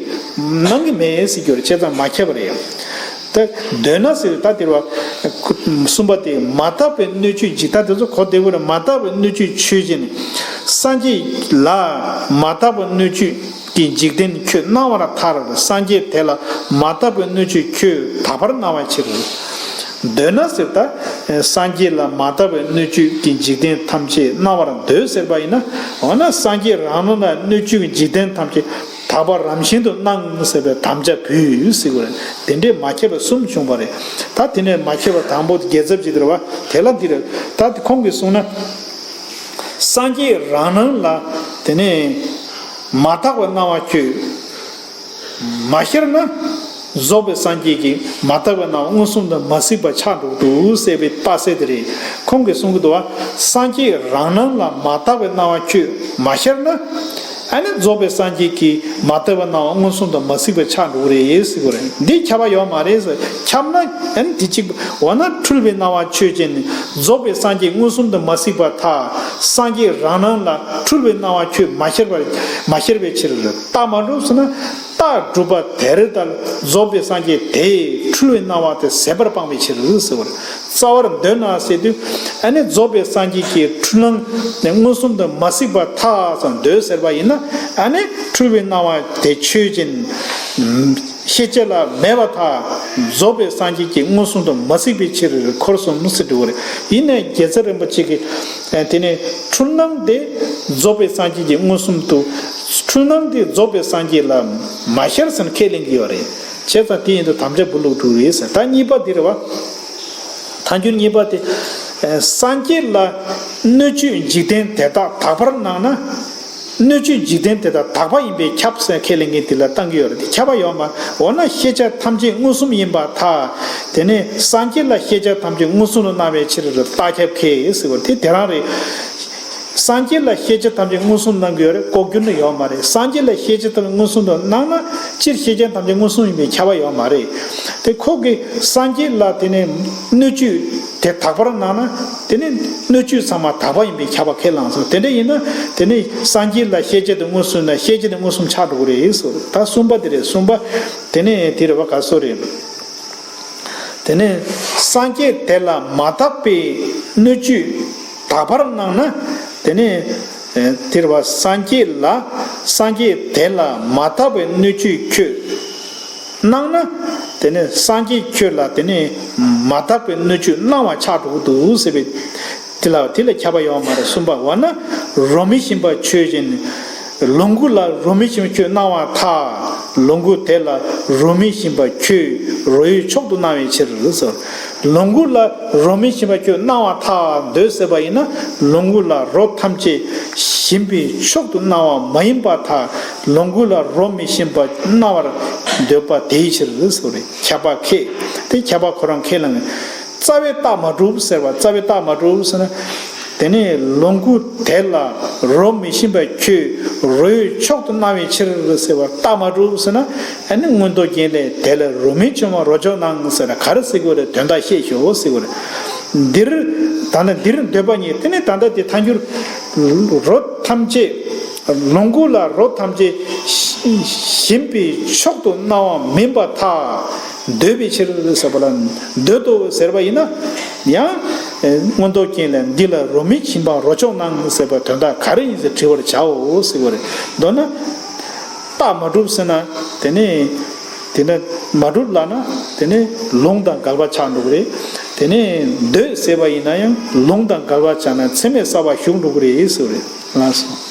གནང་གི་མེད་ཟེར་རྒྱུ་རེད། བྱས་ཙང་མ་ཁྱབ་པ་རེད། ད་འདོད་ན་ཟེར་ད་དེར་བ་གསུམ་པ་དེ་མ་དག་པའི་སྣོད་བཅུད་འཇིག་ད་དེ་ཚོ་གོ་བདེ་བོ་རེད། མ་དག་པའི་སྣོད་བཅུད་ཆོས་ཅན། སངས་རྒྱས་ལ་མ་དག་པའི་སྣོད་བཅུད་ཀྱི་འཇིག་རྟེན་ཁྱོད་གནང་བར་ཐལ། སངས་རྒྱས་དེ་ལ་མ་དག་པའི་སྣོད་བཅུད་ཁྱོད་དག་པར་གནང་བའི་ཕྱིར། འདོད་ན་ཟེར་ད་སངས་རྒྱས་ལ་མ་དག་པའི་སྣོད་བཅུད་ཀྱི་འཇིག་རྟེན་ཐམས་ཅད་གནང་བར་འདོད་ཟེར་བ་ཡིན་ན། འོ་ན་སངས་རྒྱས་རང་ལུགས་ལ་སྣོད་བཅུད་ཀྱི་འཇིག་རྟེན་ཐམས་ཅད་དག་པ་རང་བཞིན་དུ་གནང་ཟེར་བའི་དམ་བཅའ་ཕུལ་ཟེར་བ་རེད། དེ་འདྲའི་མ་ཁྱབ་པ་གསུམ་བྱུང་བ་རེད། ད་དེ་ནས་མ་ཁྱབ་པ་དང་པོ་རྒྱལ་ཚབ་ཀྱི་དེར་བ་དེ་ལ་འདི་རེད། ད་དེ་ཁོང་གིས་གསུངས་ན། སངས་རྒྱས་རང་སྣང་ལ་དེ་ནས་མ་དག་པའི་སྣང་བ་ཁྱོད་མ་ཤར་ན། རྫོགས་པའི་སངས་རྒྱས་ཀྱི་མ་དག་པའི་སྣང་བ་མངོན་སུམ་དུ་མ་གཟིགས་པ་ཆགས་འགྲོ་གི་འདུག་ཟེར་བའི་རྟགས་གསལ་དེ་རེད། ཁོང་གིས་གསུང་གི་འདུག་བ། སངས་རྒྱས་རང་སྣང་ལ་མ་དག་པའི་སྣང་བ་ཁྱོད་མ་ཤར་ན། ཨ་ནི་རྫོགས་པའི་སངས་རྒྱས་ཀྱི་མ་དག་པའི་སྣང་བ་མངོན་སུམ་དུ་མ་གཟིགས་པ་ཆགས་འགྲོ་གི་རེད་ཟེར་གི་རེད། འདི་ཁྱབ་པ་ཡོད་མ་རེད་ཟེར། ཁྱབ་ན་ཨ་ནི་དེ་གཅིག་པ། འོ་ན་འཁྲུལ་པའི་སྣང་བ་ཆོས་ཅན། རྫོགས་པའི་སངས་རྒྱས་མངོན་སུམ་དུ་མ་གཟིགས་པར་ཐལ། སངས་རྒྱས་རང་སྣང་ལ་འཁྲུལ་པའི་སྣང་བ་ཁྱོད་མ་ཤར་བར་མ་ཤར་བའི་ཕྱིར། རྟགས་མ་གྲུབ་ཟེར་ན། རྟགས་གྲུབ་པ་དེར་ལྟར་རྫོགས་པའི་སངས་རྒྱས་དེས་འཁྲུལ་པའི་སྣང་བ་དེ་ཟད་པར་སྤངས་པའི་ཕྱིར་ཟེར་བར། རྩ་བར་འདོད་ན་ཟེར་དུས། ཨ་ནི་རྫོགས་པའི་སངས་རྒྱས་ཀྱི་འཁྲུལ་སྣང་མངོན་སུམ་དུ་མ་གཟིགས་པར་ཐལ་ཟེར་འདོད་ཟེར་བ་ཡིན་ན། ཨ་ནི་འཁྲུལ་པའི་སྣང་བ་དེ་ཆོས་ཅན། ཤེས་བྱ་ལ་མེད་པར་ཐལ། རྫོགས་པའི་སངས་རྒྱས་ཀྱིས་མངོན་སུམ་དུ་མ་གཟིགས་པའི་ཕྱིར་འཁོར་གསུམ་ཟེར་འགྲོ་བ་རེད། ཡིན་ནའི་རྒྱལ་ཚབ་རིན་པོ་ཆེ་གིས་དེ་ནས་འཁྲུལ་སྣང་དེ་རྫོགས་པའི་སངས་རྒྱས་ཀྱིས་མངོན་སུམ་དུ། འཁྲུལ་སྣང་དེ་རྫོགས་པའི་སངས་རྒྱས་ལ་མ་ཤར་ཟེར་ནས་ཁས་ལེན་གྱི་ཡོད་རེད། བྱས་ཙང་དེ་ཡིན་དུས་དམ་བཅའ་བུ་ལུག་འགྲོ་རེད་ཟེར། ད་གཉིས་པ་དེ་རེད་བ། ཐལ་འགྱུར་གཉིས་པ་དེ། སངས་རྒྱས་ལ་སྣོད་བཅུད་འཇིག་རྟེན་དེ་དག་དག་པར་སྣང་ན། སྣོད་བཅུད་འཇིག་རྟེན་དེ་དག་དག་པ་ཡིན་པས་ཁྱབ་ཟེར་ཁས་ལེན་མཁན་དེ་ལ་བཏང་གི་ཡོད་རེད། དེ་ཁྱབ་པ་ཡོད་མ། འོ་ན་ཤེས་བྱ་ཐམས་ཅད་མངོན་སུམ་ཡིན་པར་ཐལ། དེ་ནས་སངས་རྒྱས་ལ་ཤེས་བྱ་ཐམས་ཅད་མངོན་སུམ་དུ་སྣང་བའི་ཕྱིར་རྟགས་ཁྱབ་ཁས་ཟེར་བ་དེ་དེ་རང་རེད། སངས་རྒྱས་ལ་ཤེས་བྱ་ཐམས་ཅད་མངོན་སུམ་སྣང་གི་ཡོད་རེད། ལྐོག་གྱུར་ནི་ཡོད་མ་རེད། སངས་རྒྱས་ལ་ཤེས་བྱ་ཐམས་ཅད་མངོན་སུམ་དུ་སྣང་ན། སྤྱིར་ཤེས་བྱ་ཐམས་ཅད་མངོན་སུམ་ཡིན་པས་ཁྱབ་པ་ཡོད་མ་རེད། དེ་ཁོ་གིས་སངས་རྒྱས་ལ་དེ་ནས་སྣོད་བཅུད་དེ་དག་པར་སྣང་ན། དེ་ནས་སྣོད་བཅུད་ཚང་མ་དག་པ་ཡིན་པས་ཁྱབ་པ་ཁས་བླངས་སོ། དེ་འདྲ་ཡིན་ན་དེ་ནས་སངས་རྒྱས་ལ་ཤེས་བྱ་དེ་མངོན་སུམ་ན་ཤེས་བྱ་དེ་མངོན་སུམ་ཆགས་འགྲོ་གི་རེད་ཟེར། ད་གསུམ་པ་དེ་རེད། གསུམ་པ་དེ་ནས་དེ་རེད་བ། ག་སོ་རེད། དེ་ནས་སངས་རྒྱས་དེ་ལ་མ་དག་པའི་སྣོད་བཅུད་དག་པར་སྣང་ན། དེ་ནས་དེར་བ་སངས་རྒྱས་ལ། སངས་རྒྱས་དེ་ལ་མ་དག་པའི་སྣོད་བཅུད་ཁྱོད་སྣང་ན། དེ་ནས་སངས་རྒྱས་ཁྱོད་ལ་དེ་ནས་མ་དག་པའི་སྣོད་བཅུད་སྣང་བ་ཆགས་འགྲོ་གི་འདུག་ཟེར་བའི། དེ་ལ་དེ་ལ་ཁྱབ་པ་ཡོད་མ་རེད། གསུམ་པ། འོ་ན་རོ་མི་ཞིམ་པ་ཆོས་ཅན། ལོངས་སྐུ་ལ་རོ་མི་ཞིམ་པ་ཁྱོད་སྣང་བར་ཐལ། ལོངས་སྐུ་དེ་ལ་རོ་མི་ཞིམ་པ་ཁྱོད་རོ་ཡི་མཆོག་ཏུ་སྣང་བའི་ཕྱིར་ཟེར། ལོངས་སྐུ་ལ་རོ་མི་ཞིམ་པ་ཁྱོད་སྣང་བར་ཐལ་འདོད་ཟེར་བ་ཡིན་ན། ལོངས་སྐུ་ལ་རོ་ཐམས་ཅད་ཞིམ་པའི་མཆོག་ཏུ་སྣང་བ་མ་ཡིན་པར་ཐལ། ལོངས་སྐུ་ལ་རོ་མི་ཞིམ་པ་སྣང་བར་འདོད་པ་དེའི་ཕྱིར་ཟེར་རེད། ཁྱབ་པ་ཁས། དེ་ཁྱབ་པ་ཁོ་རང་ཁས་བླངས། རྩ་བའི་རྟགས་མ་གྲུབ་ཟེར་བ། རྩ་བའི་རྟགས་མ་གྲུབ་ཟེར་ན། དེ་ནས་ལོངས་སྐུ་དེ་ལ་རོ་མི་ཞིམ་པ་ཁྱོད་རོའི་མཆོག་ཏུ་སྣང་བའི་ཕྱིར་ཟེར་བ་རྟགས་མ་གྲུབ་ཟེར་ན། ཨ་ནི་མངོན་རྟོགས་རྒྱན་ལས་དེ་ལ་རོ་མི་ཞིམ་པ་རོ་མཆོག་སྣང་ཟེར་ན་ག་རེ་ཟེར་དགོས་རེད། དོན་དག་བཤད་ཤོག་ཟེར་དགོས་རེད། འདིར་ད་ལྟ་འདིར་འདོད་པ་ཉིད། དེ་ནས་ད་ལྟ་དེ་ཐལ་འགྱུར། རོ་ཐམས་ཅད། ལོངས་སྐུ་ལ་རོ་ཐམས་ཅད་ཞིམ་པའི་མཆོག་ཏུ་སྣང་བ་མིན་པར་ཐལ། འདོད་པའི་ཕྱིར་ཟེར་བ་ལ། འདོད་དོ་ཟེར་བ་ཡིན་ན། ཡང་མངོན་རྟོགས་རྒྱན་ལས་འདི་ལ་རོ་མི་ཞིམ་པ་རོ་མཆོག་སྣང་ཟེར་བ་དོན་དག་ག་རེ་ཡིན་ཟེར་དྲི་བར་བྱའོ་ཟེར་བ་རེད། མདོར་ན། རྟགས་མ་གྲུབ་ཟེར་ན། དེ་ནས་དེ་འདྲ་མ་གྲུབ་ལབ་ན། དེ་ནས་ལུང་དང་འགལ་བ་ཆགས་འགྲོ་གི་རེད། དེ་ནས་འདོད་ཟེར་བ་ཡིན་ན་ཡང་ལུང་དང་འགལ་བ་ཆགས་ན་ཚད་མས་བསལ་བ་ཞུགས་འགྲོ་གི་རེད་ཟེར་བ་རེད། ལགས་སོ།